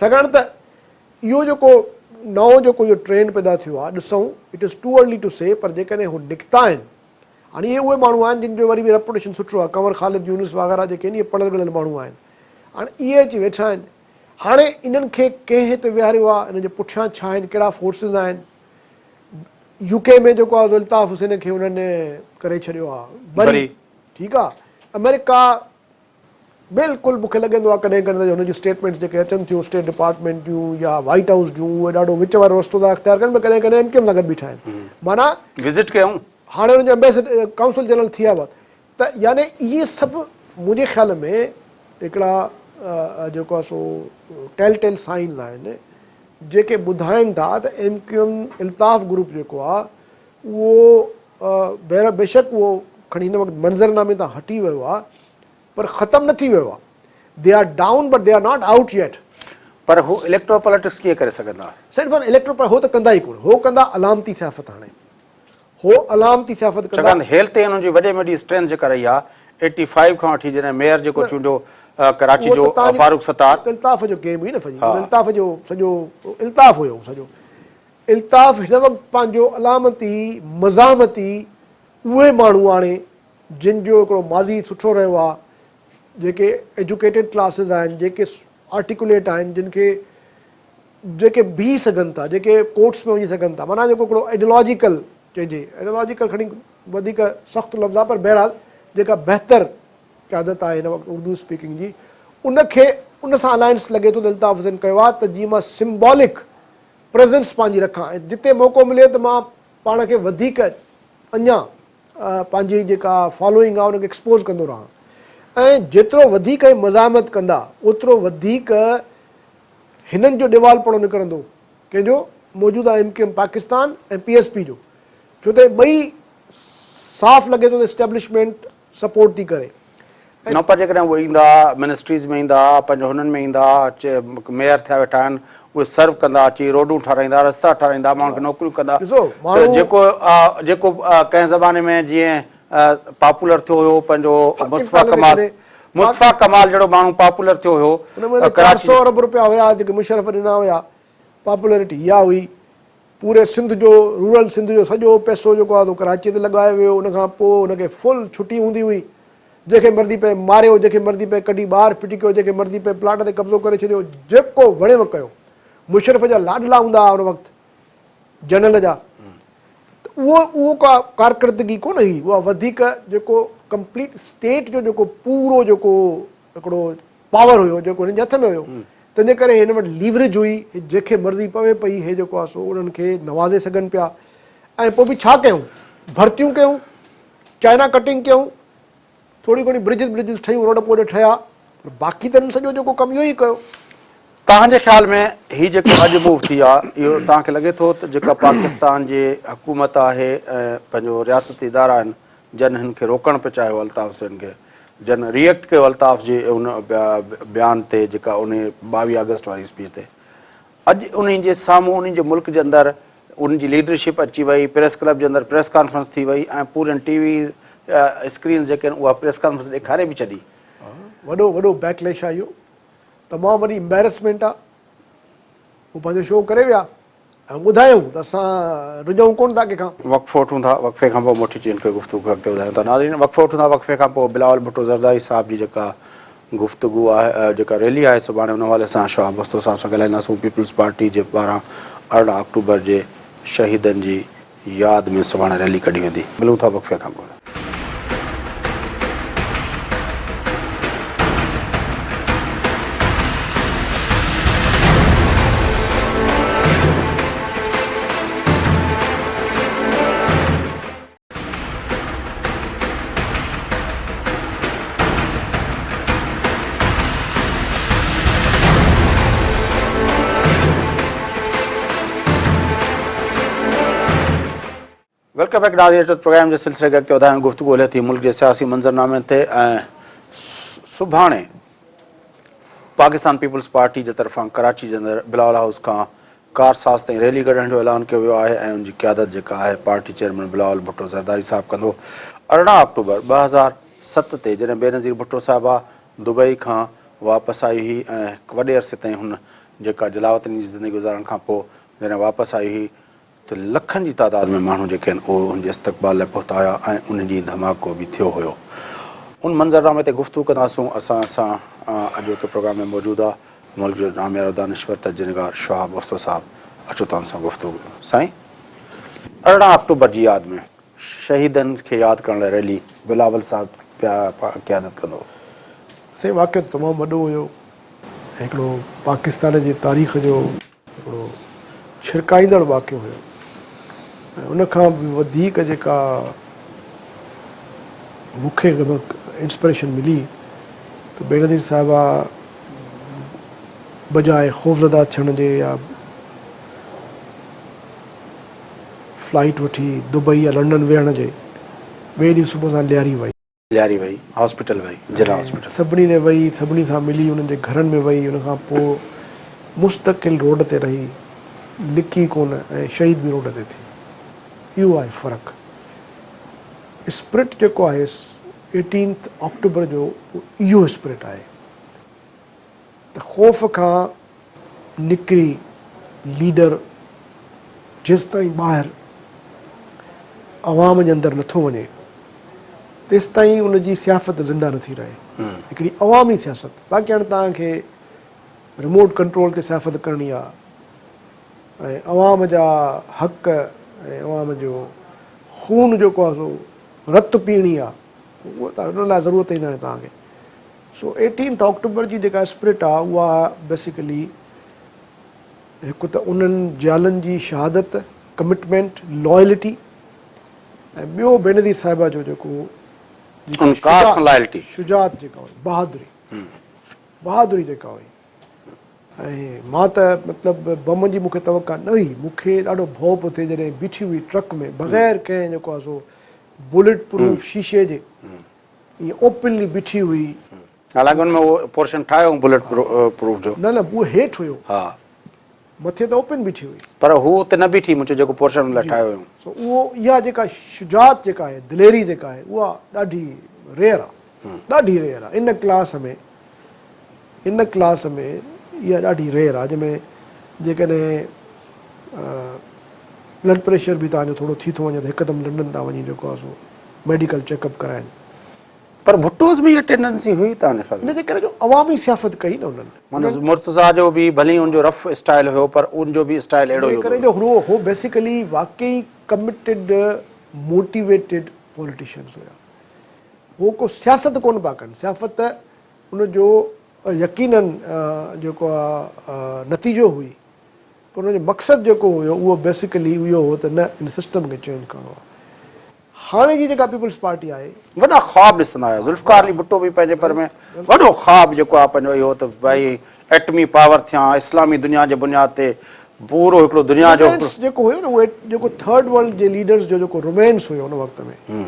ڇاڪاڻ ته اهو جيڪو نئون جيڪو اهو ٽرينڊ پيدا ٿيو آهي ڏسون it is too early to say پر جيڪڏهن هو نڪتا آهن هاڻي اهي اهي ماڻهو آهن جن جو وري به ريپوٽيشن سٺو آهي ڪنور خالد يونس وغيره جيڪي آهن اهي پڙهيل ڳڙهيل ماڻهو آهن هاڻي اهي اچي ويٺا آهن هاڻي انهن کي ڪنهن هتي ويهاريو آهي، انهن جي پٺيان ڇا آهن، ڪهڙا فورسز آهن، يو ڪي ۾ جيڪو آهي الطاف حسين کي انهن ڪري ڇڏيو آهي بري، ٺيڪ آهي، آمريڪا بلڪل مون کي لڳندو آهي ڪڏهن ڪڏهن ته هن جون اسٽيٽمينٽس جيڪي اچن ٿيون اسٽيٽ ڊپارٽمينٽ جون يا وائيٽ هائوس جون اهي ڏاڍو وچ وارو رستو ٿا اختيار ڪن پر ڪڏهن ڪڏهن ايم ڪيو ايم سان گڏ بيٺا آهن معنيٰ وزٽ ڪيائون. هاڻي انهن جو ايمبيسڊ ڪائونسل جنرل ٿي آيو آهي ته يعني اهي سڀ منهنجي خيال ۾ هڪڙا جيڪو آهي سو ٽيل ٽيل سائنز آهن جيڪي ٻڌائين ٿا ته M Q M Altaf group جيڪو آهي اهو بيشڪ اهو کڻي هن وقت منظرنامي تان هٽي ويو آهي پر ختم نه ٿي ويو آهي they are down but they are not out yet. پر هو اليڪٽرو پاليٽڪس ڪيئن ڪري سگهندا؟ سيٺ پر اليڪٽرو هو ته ڪندا ئي ڪونه هو ڪندا علامتي سياست هاڻي هو علامتي سياست ڪندا. ڇاڪاڻ ته هيل تائين انهن جي وڏي ۾ وڏي اسٽرينٿ جيڪا رهي آهي ايٽي فائيو کان وٺي جڏهن ميئر جيڪو چونڊيو ڪراچي جو فاروق ستار. الطاف جو گيم هئي نه فجي الطاف جو سڄو الطاف هيو سڄو الطاف هن وقت پنهنجو علامتي مزاحمتي اهي ماڻهو آڻي جن جو هڪڙو ماضي سٺو رهيو آهي جيڪي ايجوڪيٽيڊ ڪلاسز آهن جيڪي آرٽيڪوليٽ آهن جن کي جيڪي بيهي سگهن ٿا، جيڪي ڪورٽس ۾ وڃي سگهن ٿا، معنيٰ جيڪو هڪڙو آئيڊيالاجيڪل چئجي، آئيڊيالاجيڪل کڻي وڌيڪ سخت لفظ آهي پر بهرحال جيڪا بهتر قيادت آهي هن وقت اردو اسپيڪنگ جي ان کي ان سان الائنس لڳي ٿو ته الطاف حسين ڪيو آهي ته جيئن مان سمبولڪ پريزنس پنهنجي رکان ۽ جتي موقعو ملي ته مان پاڻ کي وڌيڪ اڃا پنهنجي جيڪا فالوئنگ آهي ان کي ايڪسپوز ڪندو رهان ۽ جيترو وڌيڪ هي مزاحمت ڪندا اوترو وڌيڪ هنن جو ڏيوالپڻو نڪرندو، ڪنهن جو؟ موجوده M Q M Pakistan ۽ P S P جو، ڇو ته ٻئي صاف لڳي ٿو ته اسٽيبلشمينٽ سپورٽ ٿي ڪري ۽. نه پر جيڪڏهن اهي ايندا منسٽريز ۾ ايندا پنهنجو هنن ۾ ايندا ميئر ٿيا ويٺا آهن اهي سرو ڪندا اچي روڊون ٺهرائيندا رستا ٺهرائيندا ماڻهن کي نوڪريون ڪندا ڏسو ته ماڻهو جيڪو جيڪو ڪنهن زماني ۾ جيئن پاپولر ٿيو هيو پنهنجو مصطفيٰ ڪمال مصطفيٰ ڪمال جهڙو ماڻهو پاپولر ٿيو هيو ان ۾ ته 400 ارب روپيا هيا جيڪي مشرف ڏنا هيا پاپولرٽي اها هئي پوري سنڌ جو رورل سنڌ جو سڄو پئسو جيڪو آهي سو ڪراچي تي لڳايو ويو ان کان پوء ان کي فل ڇٽي هوندي هئي جنهن کي مرضي پئي ماريو جنهن کي مرضي پئي ڪڍي ٻاهر ڦٽي ڪيو جنهن کي مرضي پئي پلاٽ تي قبضو ڪري ڇڏيو جيڪو وڻيو ڪيو مشرف جا لاڏلا هوندا هئا ان وقت جنرل جا ته اهو اهو ڪا ڪارڪردگي ڪونه هئي اها وڌيڪ جيڪو ڪمپليٽ اسٽيٽ جو جيڪو پورو جيڪو هڪڙو پاور هيو جيڪو هنن جي هٿ ۾ هيو تنهن جي ڪري هن وٽ ليوريج هئي جنهن کي مرضي پوي پئي هي جيڪو آهي سو انهن کي نوازي سگهن پيا ۽ پوء به ڇا ڪيون ڀرتيون ڪيون چائنا ڪٽنگ ڪيون ٿوري گهڻي برجز برجز ٺهيون روڊ پوڊ ٺهيا پر باقي ته هنن سڄو جيڪو ڪم اهو ئي ڪيو. توهان جي خيال ۾ هي جيڪو اڄ موو ٿي آ اهو توهان کي لڳي ٿو ته جيڪا پاڪستان جي حڪومت آهي ۽ پنهنجو رياستي ادارا آهن جن هن کي روڪڻ پئي چاهيو الطاف حسين کي جن ريئيڪٽ ڪيو الطاف جي ان بيان تي جيڪا ان 22 آگسٽ واري اسپيچ تي اڄ انهن جي سامهون انهن جي ملڪ جي اندر انهن جي ليڊرشپ اچي وئي، پريس ڪلب جي اندر پريس ڪانفرنس ٿي وئي ۽ پورين ٽي وي اسڪرينز جيڪي آهن اها پريس ڪانفرنس ڏيکاري به ڇڏي. وڏو وڏو بيڪ ليش آهي اهو تمام وڏي امبيرسمينٽ آهي هو پنهنجو شو ڪري ويا ۽ ٻڌايائون ته اسان رڄون ڪونه ٿا ڪنهن کان. وقفو وٺون ٿا وقفي کان پوء موٽي اچي ان کي گفتگو کي اڳتي وڌايون ٿا ناظرين وقفو وٺون ٿا وقفي کان پوء بلاول ڀٽو زرداري صاحب جي جيڪا گفتگو آهي جيڪا ريلي آهي سڀاڻي ان حوالي سان شهاب وستو صاحب سان ڳالهائينداسون پيپلز پارٽي جي پاران 18 آڪٽوبر جي شهيدن جي ياد ۾ سڀاڻي ريلي ڪڍي ويندي. ملون ٿا وقفي کان پوء. Welcome back ناظرين اچو ته پروگرام جي سلسلي کي اڳتي وڌايون گفتگو هلي ٿي ملڪ جي سياسي منظرنامي تي ۽ سڀاڻي پاڪستان پيپلز پارٽي جي طرفان ڪراچي جي اندر بلاول هائوس کان ڪارساز تائين ريلي ڪڍڻ جو اعلان ڪيو ويو آهي ۽ ان جي قيادت جيڪا آهي پارٽي چيئرمين بلاول ڀٽو زرداري صاحب ڪندو. 18 آڪٽوبر 2007 تي جڏهن بينظير ڀٽو صاحبه دبئي کان واپس آئي هئي ۽ هڪ وڏي عرصي تائين هن جيڪا جلاوطني جي زندگي گذارڻ کان پوء جڏهن واپس آئي هئي ته لکن جي تعداد ۾ ماڻهو جيڪي آهن اهي هن جي استقبال لاء پهتا هيا ۽ ان ڏينهن ڌماڪو به ٿيو هيو. ان منظرنامي تي گفتگو ڪنداسون اسان سان اڄوڪي پروگرام ۾ موجود آ ملڪ جو ناميارو دانشور تجزيه نگار شهاب اوستو صاحب اچو ته ان سان گفتگو ڪيون. سائين 18 آڪٽوبر جي ياد ۾ شهيدن کي ياد ڪرڻ لاء ريلي بلاول صاحب قيادت ڪندو. سائين واقعو ته تمام وڏو هيو ۽ هڪڙو پاڪستان جي تاريخ جو هڪڙو ڇرڪائيندڙ واقعو هيو ۽ ان کان به وڌيڪ جيڪا مون کي انسپريشن ملي ته بينظير صاحبه بجاء خوفزده ٿيڻ جي يا فلائيٽ وٺي دبئي يا لنڊن ويهڻ جي ٻئي ڏينهن صبح سان لياري وئي. لياري وئي، هاسپيٽل وئي، جناح هاسپيٽل. سڀني ڏي وئي، سڀني سان ملي، انهن جي گهرن ۾ وئي، ان کان پوء مستقل روڊ تي رهي، لڪي ڪونه ۽ شهيد به روڊ تي ٿي. اهو آهي فرق. اسپرٽ جيڪو آهي ايٽينٿ آڪٽوبر جو اهو اسپرٽ آهي ته خوف کان نڪري ليڊر جيستائين ٻاهر عوام جي اندر نٿو وڃي تيستائين ان جي سياست زنده نٿي رهي. هڪڙي عوامي سياست باقي هاڻي توهان کي ريموٽ ڪنٽرول تي سياست ڪرڻي آهي ۽ عوام جا حق ۽ عوام جو خون جيڪو آهي سو رت پيئڻي آهي اهو ته ان لاء ضرورت ئي ناهي توهان کي. سو ايٽينٿ آڪٽوبر جي جيڪا اسپرٽ آهي اها بيسيڪلي هڪ ته انهن جيالن جي شهادت، ڪمٽمينٽ، لائلٽي ۽ ٻيو بينظير صاحبه جو جيڪو شجاعت جيڪا هئي، بهادري، بهادري جيڪا هئي ۽ مان ته مطلب بم جي مون کي توقع نه هئي، مون کي ڏاڍو ڀؤ پيو ٿئي جڏهن بيٺي هئي ٽرڪ ۾ بغير ڪنهن جيڪو آهي سو بليٽ پروف شيشي جي ائين اوپنلي بيٺي هئي. حالانڪه ان ۾ اهو پورشن ٺاهيو هو بليٽ پروف جو. نه نه اهو هيٺ هيو. ها. مٿي ته اوپن بيٺي هئي. پر هو اتي نه بيٺي مون چيو جيڪو پورشن ان لاء ٺاهيو هيو. سو اهو اها جيڪا شجاعت جيڪا آهي دليري جيڪا آهي اها ڏاڍي ريئر آهي ڏاڍي ريئر آهي ان ڪلاس ۾ ان ڪلاس ۾ اها ڏاڍي ريئر آهي جنهن ۾ جيڪڏهن بلڊ پريشر به توهان جو ٿورو ٿي ٿو وڃي ته هڪدم لنڊن تان وڃي جيڪو آهي سو ميڊيڪل چيڪ اپ ڪرائين. پر ڀٽوز ۾ اها ٽينڊنسي هئي توهان جي خيال ۾؟ ان جي ڪري جو عوامي سياست ڪئي نه انهن. معنيٰ مرتضيٰ جو به ڀلي ان جو رف اسٽائيل هيو پر ان جو به اسٽائيل اهڙو ئي ان جي ڪري جو هو هو بيسيڪلي واقعي ڪمٽيڊ موٽيويٽيڊ پوليٽيشنز هيا. هو ڪو سياست ڪونه پيا ڪن، سياست ان جو يقينن جيڪو آ نتيجو هئي پر ان جو مقصد جيڪو هيو اهو بيسيڪلي اهو هو ته نه ان سسٽم کي چينج ڪرڻو آ. هاڻي جي جيڪا پيپلز پارٽي آهي. وڏا خواب ڏسندا هيا. ذوالفقار علي ڀٽو به پنهنجي پر ۾ وڏو خواب جيڪو آهي پنهنجو اهو ته ڀائي ايٽمي پاور ٿيان، اسلامي دنيا جي بنياد تي پورو هڪڙو دنيا جو. رومانس جيڪو هيو نه اهو جيڪو ٿرڊ ورلڊ جي ليڊرز جو جيڪو رومانس هيو ان وقت ۾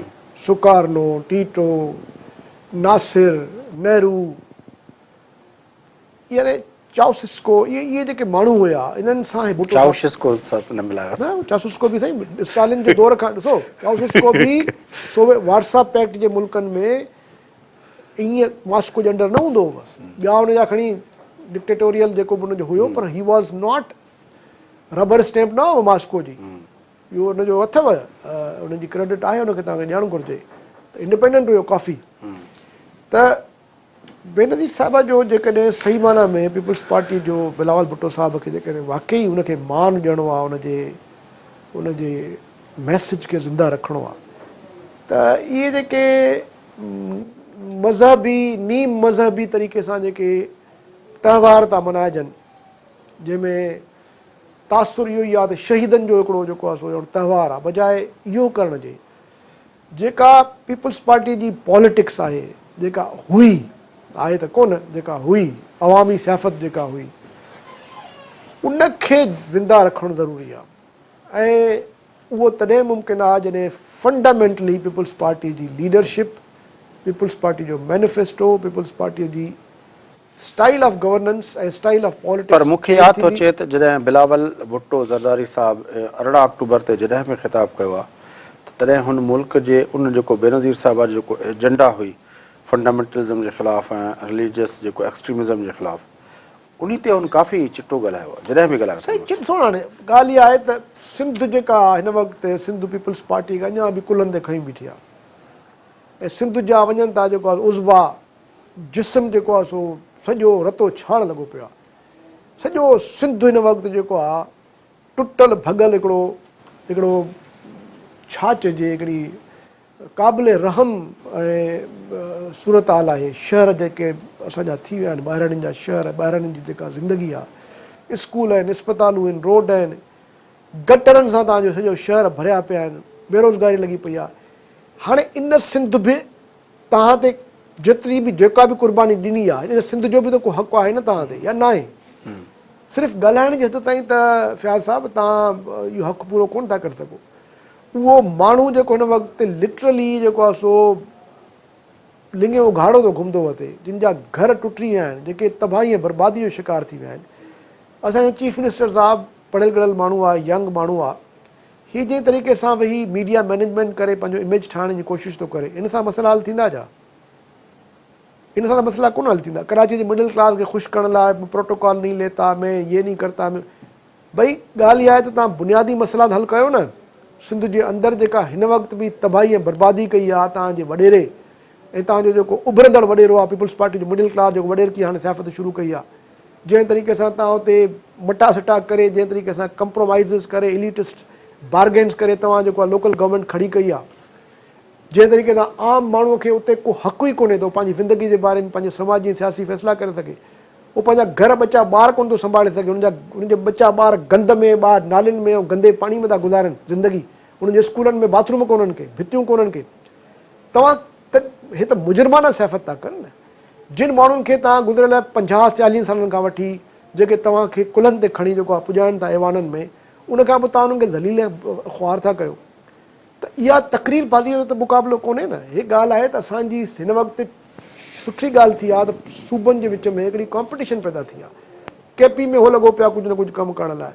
سوڪارنو، ٽيٽو، ناصر، نهرو، يعني چائوسسڪو اهي اهي جيڪي ماڻهو هيا انهن سان هي ڀٽو صاحب چائوشسڪو سان ته نه ملايوس. نه چائوسسڪو به سائين اسٽالن جي دور کان ڏسو چائوسسڪو به سوويت وارسا پيڪٽ جي ملڪن ۾ ائين ماسڪو جي انڊر نه هوندو هو ٻيا ان جا کڻي ڊڪٽيٽوريل جيڪو به ان جو هيو پر he was not rubber stamp نه هو ماسڪو جي اهو ان جو اٿو ان جي ڪريڊٽ آهي ان کي توهان کي ڏيڻ گهرجي ته انڊيپينڊنٽ هيو ڪافي ته بينظير صاحبه جو جيڪڏهن صحيح معنيٰ ۾ پيپلز پارٽي جو بلاول ڀٽو صاحب کي جيڪڏهن واقعي ان کي مان ڏيڻو آهي ان جي ان جي ميسيج کي زنده رکڻو آهي ته اهي جيڪي مذهبي نيم مذهبي طريقي سان جيڪي تهوار ٿا منائجن جنهن ۾ تاثر اهو ئي آهي ته شهيدن جو هڪڙو جيڪو آهي سو ڄڻ تهوار آهي بجاء اهو ڪرڻ جي جيڪا پيپلز پارٽي جي پاليٽڪس آهي جيڪا هئي آهي ته ڪونه جيڪا هئي عوامي سياست جيڪا هئي ان کي زنده رکڻ ضروري آهي ۽ اهو تڏهن ممڪن آهي جڏهن فنڊامينٽلي پيپلز پارٽي جي ليڊرشپ پيپلز پارٽي جو مينيفيسٽو پيپلز پارٽي جي style of governance ۽ style of per politics مون کي چينج ياد ٿو ٿيندي. اچي ته جڏهن بلاول ڀٽو زرداري صاحب 18 آڪٽوبر تي جڏهن به خطاب ڪيو آهي ته تڏهن هن ملڪ جي ان جيڪو بينظير صاحبه جي جيڪو ايجنڊا هئي فنڊامينٽلزم جي خلاف ۽ رليجس جيڪو ايڪسٽريمزم جي خلاف انهي تي هن ڪافي چٽو ڳالهايو آهي جڏهن به ڳالهايو سائين اٿس. چٽ هاڻي ڳالهه اها آهي ته سنڌ جيڪا هن وقت سنڌ پيپلز پارٽي کي اڃا به ڪلهن تي کنيون بيٺي آهي ۽ سنڌ جا وڃن ٿا جيڪو آهي عضوا جسم جيڪو آهي سو سڄو رتو ڇاڻ لڳو پيو آهي. سڄو سنڌ هن وقت جيڪو آهي ٽٽل ڀڳل هڪڙو هڪڙو ڇا چئجي هڪڙي قابل رحم ۽ صورتحال آهي. شهر جيڪي اسان جا ٿي ويا آهن ٻاهراڻين جا شهر ٻاهراڻين جي جيڪا زندگي آهي اسڪول آهن اسپتالون آهن روڊ آهن گٽرن سان توهان جو سڄو شهر ڀريا پيا آهن بيروزگاري لڳي پئي آهي هاڻي ان سنڌ به توهان تي جيتري به جيڪا به قرباني ڏني آهي ان سنڌ جو به ته ڪو حق آهي نه توهان تي يا ناهي؟ صرف ڳالهائڻ جي حد تائين ته فياض صاحب توهان اهو حق پورو ڪونه ٿا ڪري سگهو. اهو ماڻهو جيڪو هن وقت لٽرلي جيڪو آهي سو لڱي اگهاڙو ٿو گهمندو وتي، جن جا گهر ٽٽي ويا آهن، جيڪي تباهي ۽ بربادي جو شڪار ٿي ويا آهن. اسان جو چيف منسٽر صاحب پڙهيل ڳڙهيل ماڻهو آهي، ينگ ماڻهو آهي، هي جنهن طريقي سان ويهي ميڊيا مئنيجمينٽ ڪري پنهنجو اميج ٺاهڻ جي ڪوشش ٿو ڪري ان سان مسئلا حل ٿيندا ڇا؟ ان سان ته مسئلا ڪونه حل ٿيندا. ڪراچي جي مڊل ڪلاس کي خوش ڪرڻ لاء مين پروٽوڪول نهين ليتا مين يي نهين ڪرتا مين ڀئي ڳالهه اها آهي ته توهان بنيادي مسئلا ته حل ڪيو نه. سنڌ جي اندر جيڪا هن وقت به تباهي ۽ بربادي ڪئي آهي توهان جي وڏيري ۽ توهان جو جيڪو اڀرندڙ وڏيرو آهي پيپلز پارٽي جو مڊل ڪلاس جيڪو وڏيرڪي هاڻي سياست شروع ڪئي آهي جنهن طريقي سان توهان اتي مٽا سٽا ڪري، جنهن طريقي سان ڪمپرومائيزز ڪري، ايليٽسٽ بارگينز ڪري توهان جيڪو آهي لوڪل گورنمينٽ کڙي ڪئي آهي، جنهن طريقي سان عام ماڻهوء کي اتي ڪو حق ئي ڪونهي ته هو پنهنجي زندگي جي باري ۾ پنهنجي سماجي ۽ سياسي فيصلا ڪري سگهي، هو پنهنجا گهر ٻچا ٻار ڪونه ٿو سنڀالي سگهي، هن جا هن جا ٻچا ٻار گند ۾ ٻاهر نالين ۾ ۽ گندي پاڻي ۾ ٿا گذارين زندگي، انهن جي اسڪولن ۾ باٿ روم ڪونهن ڪي، ڀتيون ڪونهن ڪي. توهان ته هي ته مجرمانه سياست ٿا ڪن نه. جن ماڻهن کي توهان گذريل پنجاهه چاليهن سالن کان وٺي جيڪي توهان کي ڪلهن تي کڻي جيڪو آهي پڄائن ٿا ايوانن ۾ ان کان پوء توهان انهن کي ذليل ۽ خوار ٿا ڪيو ته اها تقرير بازيء جو ته مقابلو ڪونهي نه. هي ڳالهه آهي ته اسان جي هن وقت سٺي ڳالهه ٿي آهي ته صوبن جي وچ ۾ هڪڙي ڪامپٽيشن پيدا ٿي آهي. ڪي پي ۾ هو لڳو پيو آهي ڪجهه نه ڪجهه ڪم ڪرڻ لاء،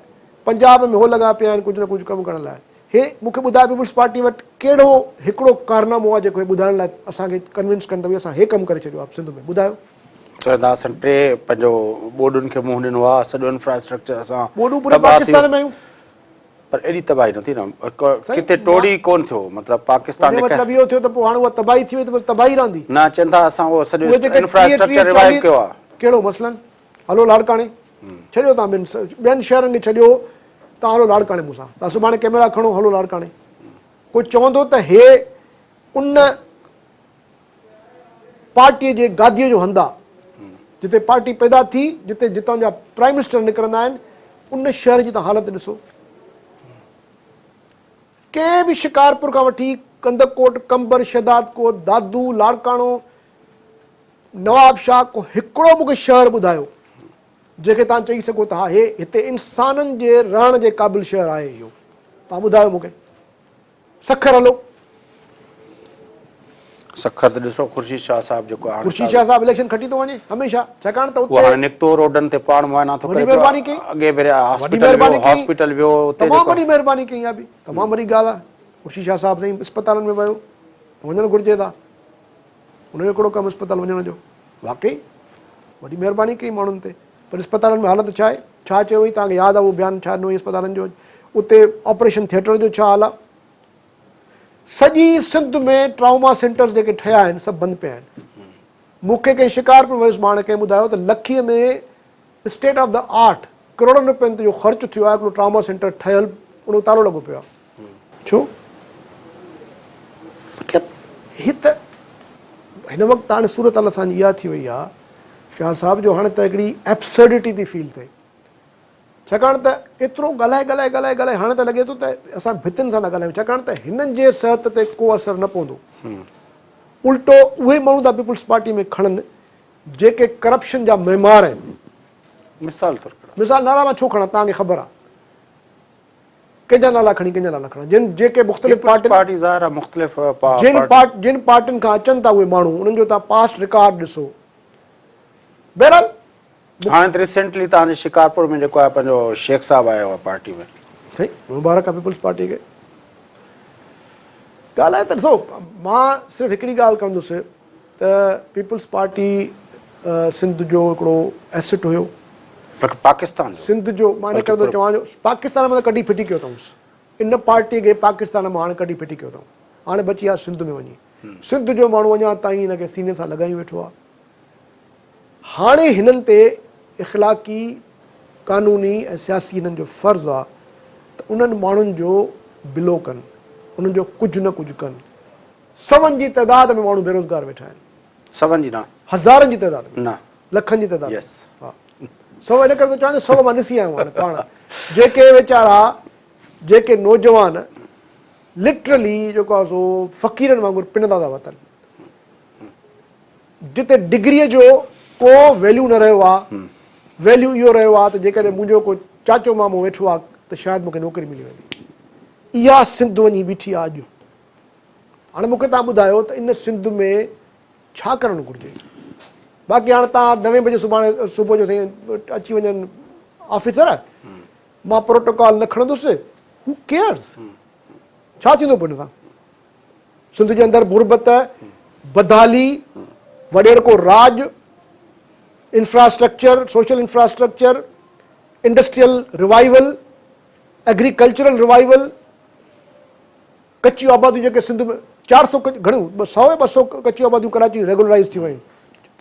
پنجاب ۾ هو لڳا پيا آهن ڪجهه نه ڪجهه ڪم ڪرڻ لاء. هي مون کي ٻڌاء پيپلز پارٽي وٽ ڪهڙو هڪڙو ڪارنامو آهي جيڪو هي ٻڌائڻ لاء اسان کي ڪنوينس ڪن ته ڀئي اسان هي ڪم ڪري ڇڏيو آهي سنڌ ۾ ٻڌايو. چوندا اسان ٽي پنهنجو ٻوڏن کي منهن ڏنو آهي سڄو انفراسٽرڪچر اسان ٻوڏون پوري تباهه ٿي پاڪستان ۾ آيون. پر ايڏي تباهي نه ٿي نه سائين ڪٿي ٽوڙ ئي ڪون ٿيو مطلب پاڪستان ان جو مطلب اهو ٿيو ته پوء هاڻي اها تباهي ٿي وئي ته بس تباهي رهندي. نه چون ٿا اسان اهو سڄو اهي جيڪي ٽيهه انفراسٽرڪچر ٽيهه ريوائيو چاليهه ڪيو آهي. ڪهڙو مثلاً هلو لاڙڪاڻي ڇڏيو توهان ٻين ٻين شهرن کي ڇڏيو توهان هلو لاڙڪاڻي مون سان توهان سڀاڻي ڪئميرا کڻو هلو لاڙڪاڻي ڪو چوندو ته هي ان پارٽيء جي گاديء جو هنڌ آ جتي پارٽي پيدا ٿي جتي جتان جا پرائم منسٽر نڪرندا آهن ان شهر جي توهان حالت ڏسو ڪنهن به شڪارپور کان وٺي ڪنڌڪوٽ قمبر شهدادڪوٽ دادو لاڙڪاڻو نوابشاهه ڪو هڪڙو مون کي شهر ٻڌايو جنهن کي توهان چئي سگهو ته ها هي هتي انسانن جي رهڻ جي قابل شهر آهي اهو توهان ٻڌايو مون کي. سکر هلو. سکر ته ڏسو خورشيد شاهه صاحب جيڪو هاڻي خورشيد شاهه صاحب اليڪشن کٽي ٿو وڃي هميشه ڇاڪاڻ ته اتي هو هاڻي نڪتو روڊن تي پاڻ معائنا ٿو ڪري پيو اڳي ڀيري هاسپيٽل ويو هاسپيٽل ويو اتي تمام وڏي مهرباني ڪئي آ به تمام وڏي ڳالهه آ خورشيد شاهه صاحب سائين اسپتالن ۾ ويو وڃڻ گهرجي ٿا ان جو ڪهڙو ڪم اسپتال وڃڻ جو؟ واقعي وڏي مهرباني ڪئي ماڻهن تي پر اسپتالن ۾ حالت ڇا آهي؟ ڇا چيو هئي توهان کي ياد آهي اهو بيان ڇا ڏنو هئي اسپتالن جو اتي آپريشن ٿيٽر جو ڇا حال آهي؟ سڄي سنڌ ۾ ٽرائوما سينٽرز جيڪي ٺهيا آهن سڀ بند پيا آهن. مون کي ڪنهن شڪارپور ويس مان هاڻي ڪنهن ٻڌايو ته لکي ۾ اسٽيٽ آف the art ڪروڙن روپين تي جو خرچ ٿيو آهي هڪڙو ٽرائوما سينٽر ٺهيل ان کي تالو لڳو پيو آهي. ڇو؟ مطلب هي ته هن وقت هاڻي صورتحال اسان جي اها ٿي وئي آهي شاهه صاحب جو هاڻي ته هڪڙي ايبسرڊٽي ٿي فيل ٿئي. ڇاڪاڻ ته ايترو ڳالهائي ڳالهائي ڳالهائي ڳالهائي هاڻي ته لڳي ٿو ته اسان ڀتين سان ٿا ڳالهايون ڇاڪاڻ ته هنن جي صحت تي ڪو اثر نه پوندو. الٽو اهي ماڻهو ٿا پيپلز پارٽي ۾ کڻن جيڪي ڪرپشن جا معمار آهن. مثال طور ڪهڙا؟ مثال نالا مان ڇو کڻان توهان کي خبر آهي. ڪنهن جا نالا کڻي ڪنهن جا نالا کڻان جن جيڪي مختلف پيپلز پارٽين پارٽي ظاهر آهي مختلف جن پارٽ جن پارٽين کان اچن ٿا اهي ماڻهو انهن جو توهان پاسٽ رڪارڊ ڏسو. بهرحال هاڻي ته ريسينٽلي توهان جي شڪارپور ۾ جيڪو آهي پنهنجو شيخ صاحب آيو آهي پارٽي ۾. سائين مبارڪ آهي پيپلز پارٽي کي. ڳالهه آهي ته ڏسو مان صرف هڪڙي ڳالهه ڪندس ته پيپلز پارٽي سنڌ جو هڪڙو ايسٽ هيو. بلڪه پاڪستان جو. سنڌ جو مان ان ڪري ٿو چوان جو پاڪستان مان ته ڪڍي ڦٽي ڪيو اٿئونس. ان پارٽي کي پاڪستان مان هاڻي ڪڍي ڦٽي ڪيو اٿئون. هاڻي بچي آهي سنڌ ۾ وڃي. سنڌ جو ماڻهو اڃا تائين هن کي سيني سان لڳايون ويٺو آهي. هاڻي هنن تي اخلاقي، قانوني ۽ سياسي هنن جو فرض آ ته انهن ماڻهن جو بلو ڪن، انهن جو ڪجهه نه ڪجهه ڪن. سون جي تعداد ۾ ماڻهو بيروزگار ويٺا آهن. سون جي نه. هزارن جي تعداد ۾. نه. لکن جي تعداد ۾. يس. ها. سو ان ڪري ٿو چوان جو سو مان ڏسي آيو آهيان پاڻ. جيڪي ويچارا جيڪي نوجوان لٽرلي جيڪو آ سو فقيرن وانگر پنندا ٿا وتن. جتي ڊگريء جو ڪو ويليو نه رهيو آ، ويليو اهو رهيو آ ته جيڪڏهن منهنجو ڪو چاچو مامو ويٺو آ ته شايد مون کي نوڪري ملي ويندي. اها سنڌ وڃي بيٺي آ اڄ. هاڻي مون کي توهان ٻڌايو ته ان سنڌ ۾ ڇا ڪرڻ گهرجي؟ باقي هاڻي توهان نوين بجي سڀاڻي صبح جو سائين اچي وڃن آفيسر، مان پروٽوڪال نه کڻندس، هو ڪيئرز؟ ڇا ٿيندو پوء ان سان؟ سنڌ جي اندر غربت، بدحالي، وڏيرڪو راڄ، infrastructure, social infrastructure, industrial revival, agricultural revival, ڪچيون آباديون جيڪي سنڌ ۾ 400 گهڻيون 100 يا 200 ڪچيون آباديون ڪراچي ريگولرائز ٿيون آهن.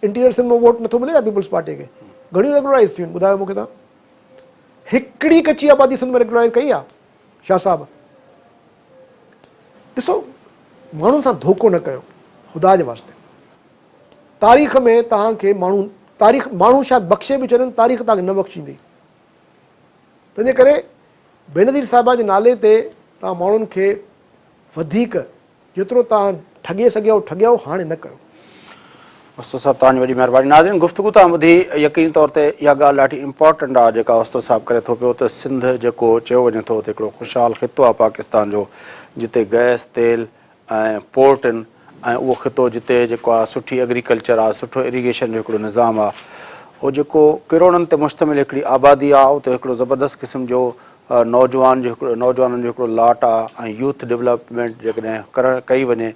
انٽيريئر سنڌ ۾ ووٽ نٿو ملي ڇا پيپلز پارٽي کي؟ گهڻيون ريگولرائز ٿيون آهن ٻڌايو مون کي توهان. هڪڙي ڪچي آبادي سنڌ ۾ ريگولرائز ڪئي آهي شاهه صاحب؟ ڏسو ماڻهن سان ڌوڪو نه ڪيو خدا جي واسطي تاريخ ۾ توهان کي ماڻهو تاريخ ماڻهو شايد بخشي به ڇڏن تاريخ توهان کي نه بخشيندي تنهنجي ڪري بينظير صاحبه جي نالي تي توهان ماڻهن کي وڌيڪ جيترو توهان ٺڳي سگهيو ٺڳيو هاڻي نه ڪيو. استاد صاحب توهان جي وڏي مهرباني. ناظرين گفتگو توهان ٻڌي يقيني طور تي اها ڳالهه ڏاڍي امپارٽنٽ آهي جيڪا استاد صاحب ڪري ٿو پيو ته سنڌ جيڪو چيو وڃي ٿو ته هڪڙو خوشحال خطو آهي پاڪستان جو جتي گئس تيل ۽ پورٽ آهن ۽ اهو خطو جتي جيڪو آهي سٺي ايگريڪلچر آهي سٺو اريگيشن جو هڪڙو نظام آهي اهو جيڪو ڪروڙن تي مشتمل هڪڙي آبادي آهي اتي هڪڙو زبردست قسم جو نوجوان جو هڪڙو نوجوانن جو هڪڙو لاٽ آ ۽ يوٿ ڊولپمينٽ جيڪڏهن ڪرڻ ڪئي وڃي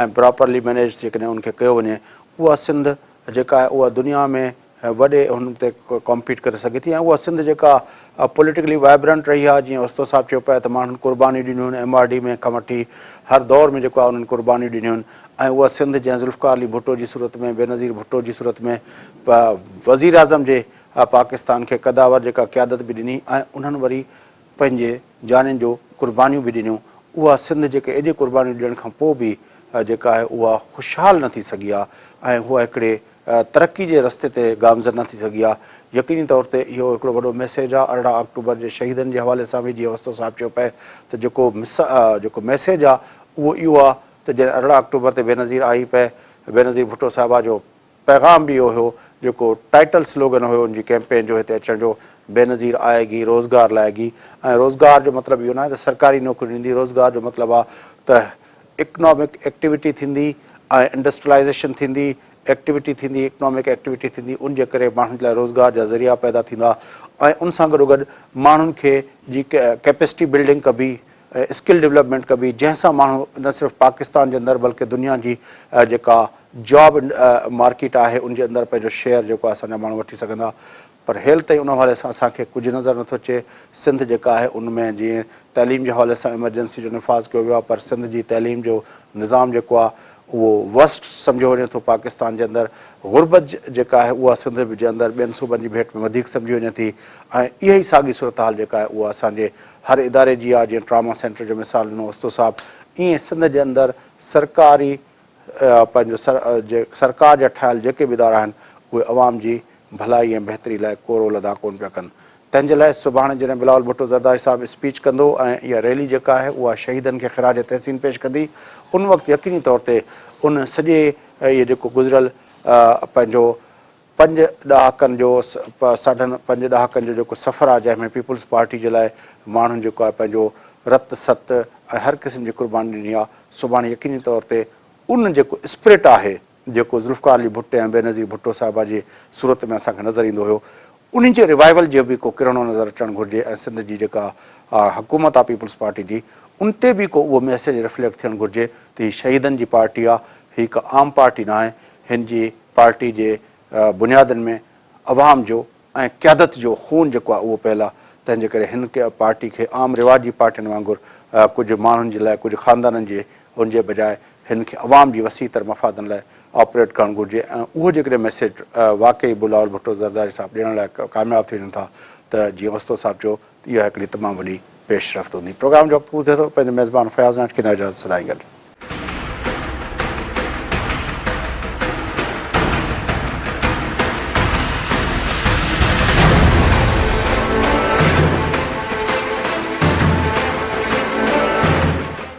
۽ پراپرلي مينيج جيڪڏهن ان کي ڪيو وڃي اها سنڌ جيڪا آهي اها دنيا ۾ وڏي ان تي ڪامپيٽ ڪري سگهي ٿي ۽ اها سنڌ جيڪا پوليٽيڪلي وائبرنٽ رهي آ جيئن اوستو صاحب چيو پيا ته ماڻهن قربانيون ڏنيون آهن ايم آر ڊي ۾ کان وٺي هر دور ۾ جيڪو آهي انهن قربانيون ڏنيون آهن ۽ اها سنڌ جنهن ذوالفقار علي ڀٽو جي صورت ۾ بينظير ڀٽو جي صورت ۾ وزيراعظم جي پاڪستان کي قداور جيڪا قيادت به ڏني ۽ انهن وري پنهنجي جانين جو قربانيون به ڏنيون اها سنڌ جيڪي ايڏي قربانيون ڏيڻ کان پوء به جيڪا آهي اها خوشحال نه ٿي سگهي آهي ۽ اها هڪڙي ترقي جي رستي تي گامزن نه ٿي سگهي آهي يقيني طور تي اهو هڪڙو وڏو ميسيج آهي 18 آڪٽوبر جي شهيدن جي حوالي سان به جيئن وسطو صاحب چيو پئي ته جيڪو جيڪو ميسيج آهي اهو اهو آهي ته جڏهن 18 آڪٽوبر تي بينظير آئي پئي بينظير ڀٽو صاحبه جو پيغام به اهو هيو جيڪو ٽائيٽل سلوگن هيو ان جي ڪيمپين جو هتي اچڻ جو بينظير آئي گي روزگار لائي گي ۽ روزگار جو مطلب اهو ناهي ته سرڪاري نوڪريون ڏيندي روزگار جو مطلب آ ته اڪنامڪ ايڪٽيوٽي ٿيندي ۽ انڊسٽرلائيزيشن ٿيندي ايڪٽيوٽي ٿيندي اڪنامڪ ايڪٽيوٽي ٿيندي ان جي ڪري ماڻهن جي لاء روزگار جا ذريعا پيدا ٿيندا ۽ ان سان گڏوگڏ ماڻهن کي جي ڪيپيسٽي بلڊنگ ڪبي اسڪل ڊولپمينٽ ڪبي جنهن سان ماڻهو نه صرف پاڪستان جي اندر بلڪه دنيا جي جيڪا جاب مارڪيٽ آهي ان جي اندر پنهنجو شيئر جيڪو آهي اسان جا ماڻهو وٺي سگهندا پر هيل تائين ان حوالي سان اسان کي ڪجهه نظر نٿو اچي سنڌ جيڪا آهي ان ۾ جيئن تعليم جي حوالي سان ايمرجنسي جو نفاذ ڪيو ويو آهي پر سنڌ جي تعليم جو نظام جيڪو آهي اهو ورسٽ سمجهيو وڃي ٿو پاڪستان جي اندر غربت جيڪا آهي اها سنڌ جي اندر ٻين صوبن جي ڀيٽ ۾ وڌيڪ سمجهي وڃي ٿي ۽ اها ئي ساڳي صورتحال جيڪا آهي اها اسان جي هر اداري جي آهي جيئن ٽراما سينٽر جو مثال ڏنو اوستو صاحب ائين سنڌ جي اندر سرڪاري پنهنجو سرڪار جا ٺاهيل جيڪي به ادارا آهن اهي عوام جي ڀلائي ۽ بهتري لاء ڪو رول ادا ڪونه پيا ڪن. تنهن جي لاء سڀاڻي جڏهن بلاول ڀٽو زرداري صاحب اسپيچ ڪندو ۽ اها ريلي جيڪا آهي اها شهيدن کي خراج تحسين پيش ڪندي ان وقت يقيني طور تي ان سڄي اهي جيڪو گذريل پنهنجو پنج ڏهاڪن جو ساڍن پنج ڏهاڪن جو جيڪو سفر آهي جنهن ۾ پيپلز پارٽي جي لاء ماڻهن جيڪو آهي پنهنجو رت ست ۽ هر قسم جي قرباني ڏني آهي سڀاڻي يقيني طور تي ان جيڪو اسپرٽ آهي جيڪو ذوالفقار علي ڀٽي ۽ بينظير ڀٽو صاحبه جي صورت ۾ اسان کي نظر ايندو هيو انهي جي ريوائيول جو به ڪو ڪرڻو نظر اچڻ گهرجي ۽ سنڌ جي جيڪا حڪومت آهي پيپلز پارٽي جي ان تي به ڪو اهو ميسيج ريفليڪٽ ٿيڻ گهرجي ته هي شهيدن جي پارٽي آهي هي هڪ عام پارٽي ناهي هن جي پارٽي جي بنيادن ۾ عوام جو ۽ قيادت جو خون جيڪو آهي اهو پيل آهي تنهن جي ڪري هن پارٽي کي عام رواجي پارٽين وانگر ڪجهه ماڻهن جي لاء ڪجهه خاندانن جي ان جي بجاء هن کي عوام جي وسيع تر مفادن لاء آپريٽ ڪرڻ گهرجي ۽ اهو جيڪڏهن ميسيج واقعي بلاول ڀٽو زرداري صاحب ڏيڻ لاء ڪامياب ٿي وڃن ٿا ته جيئن اوستو صاحب چيو ته اها هڪڙي تمام وڏي پيش رفت هوندي. پروگرام جو وقت پورو ٿئي ٿو پنهنجي ميزبان فياض ناٽڪي ڏانهن اجازت سدائين گڏ.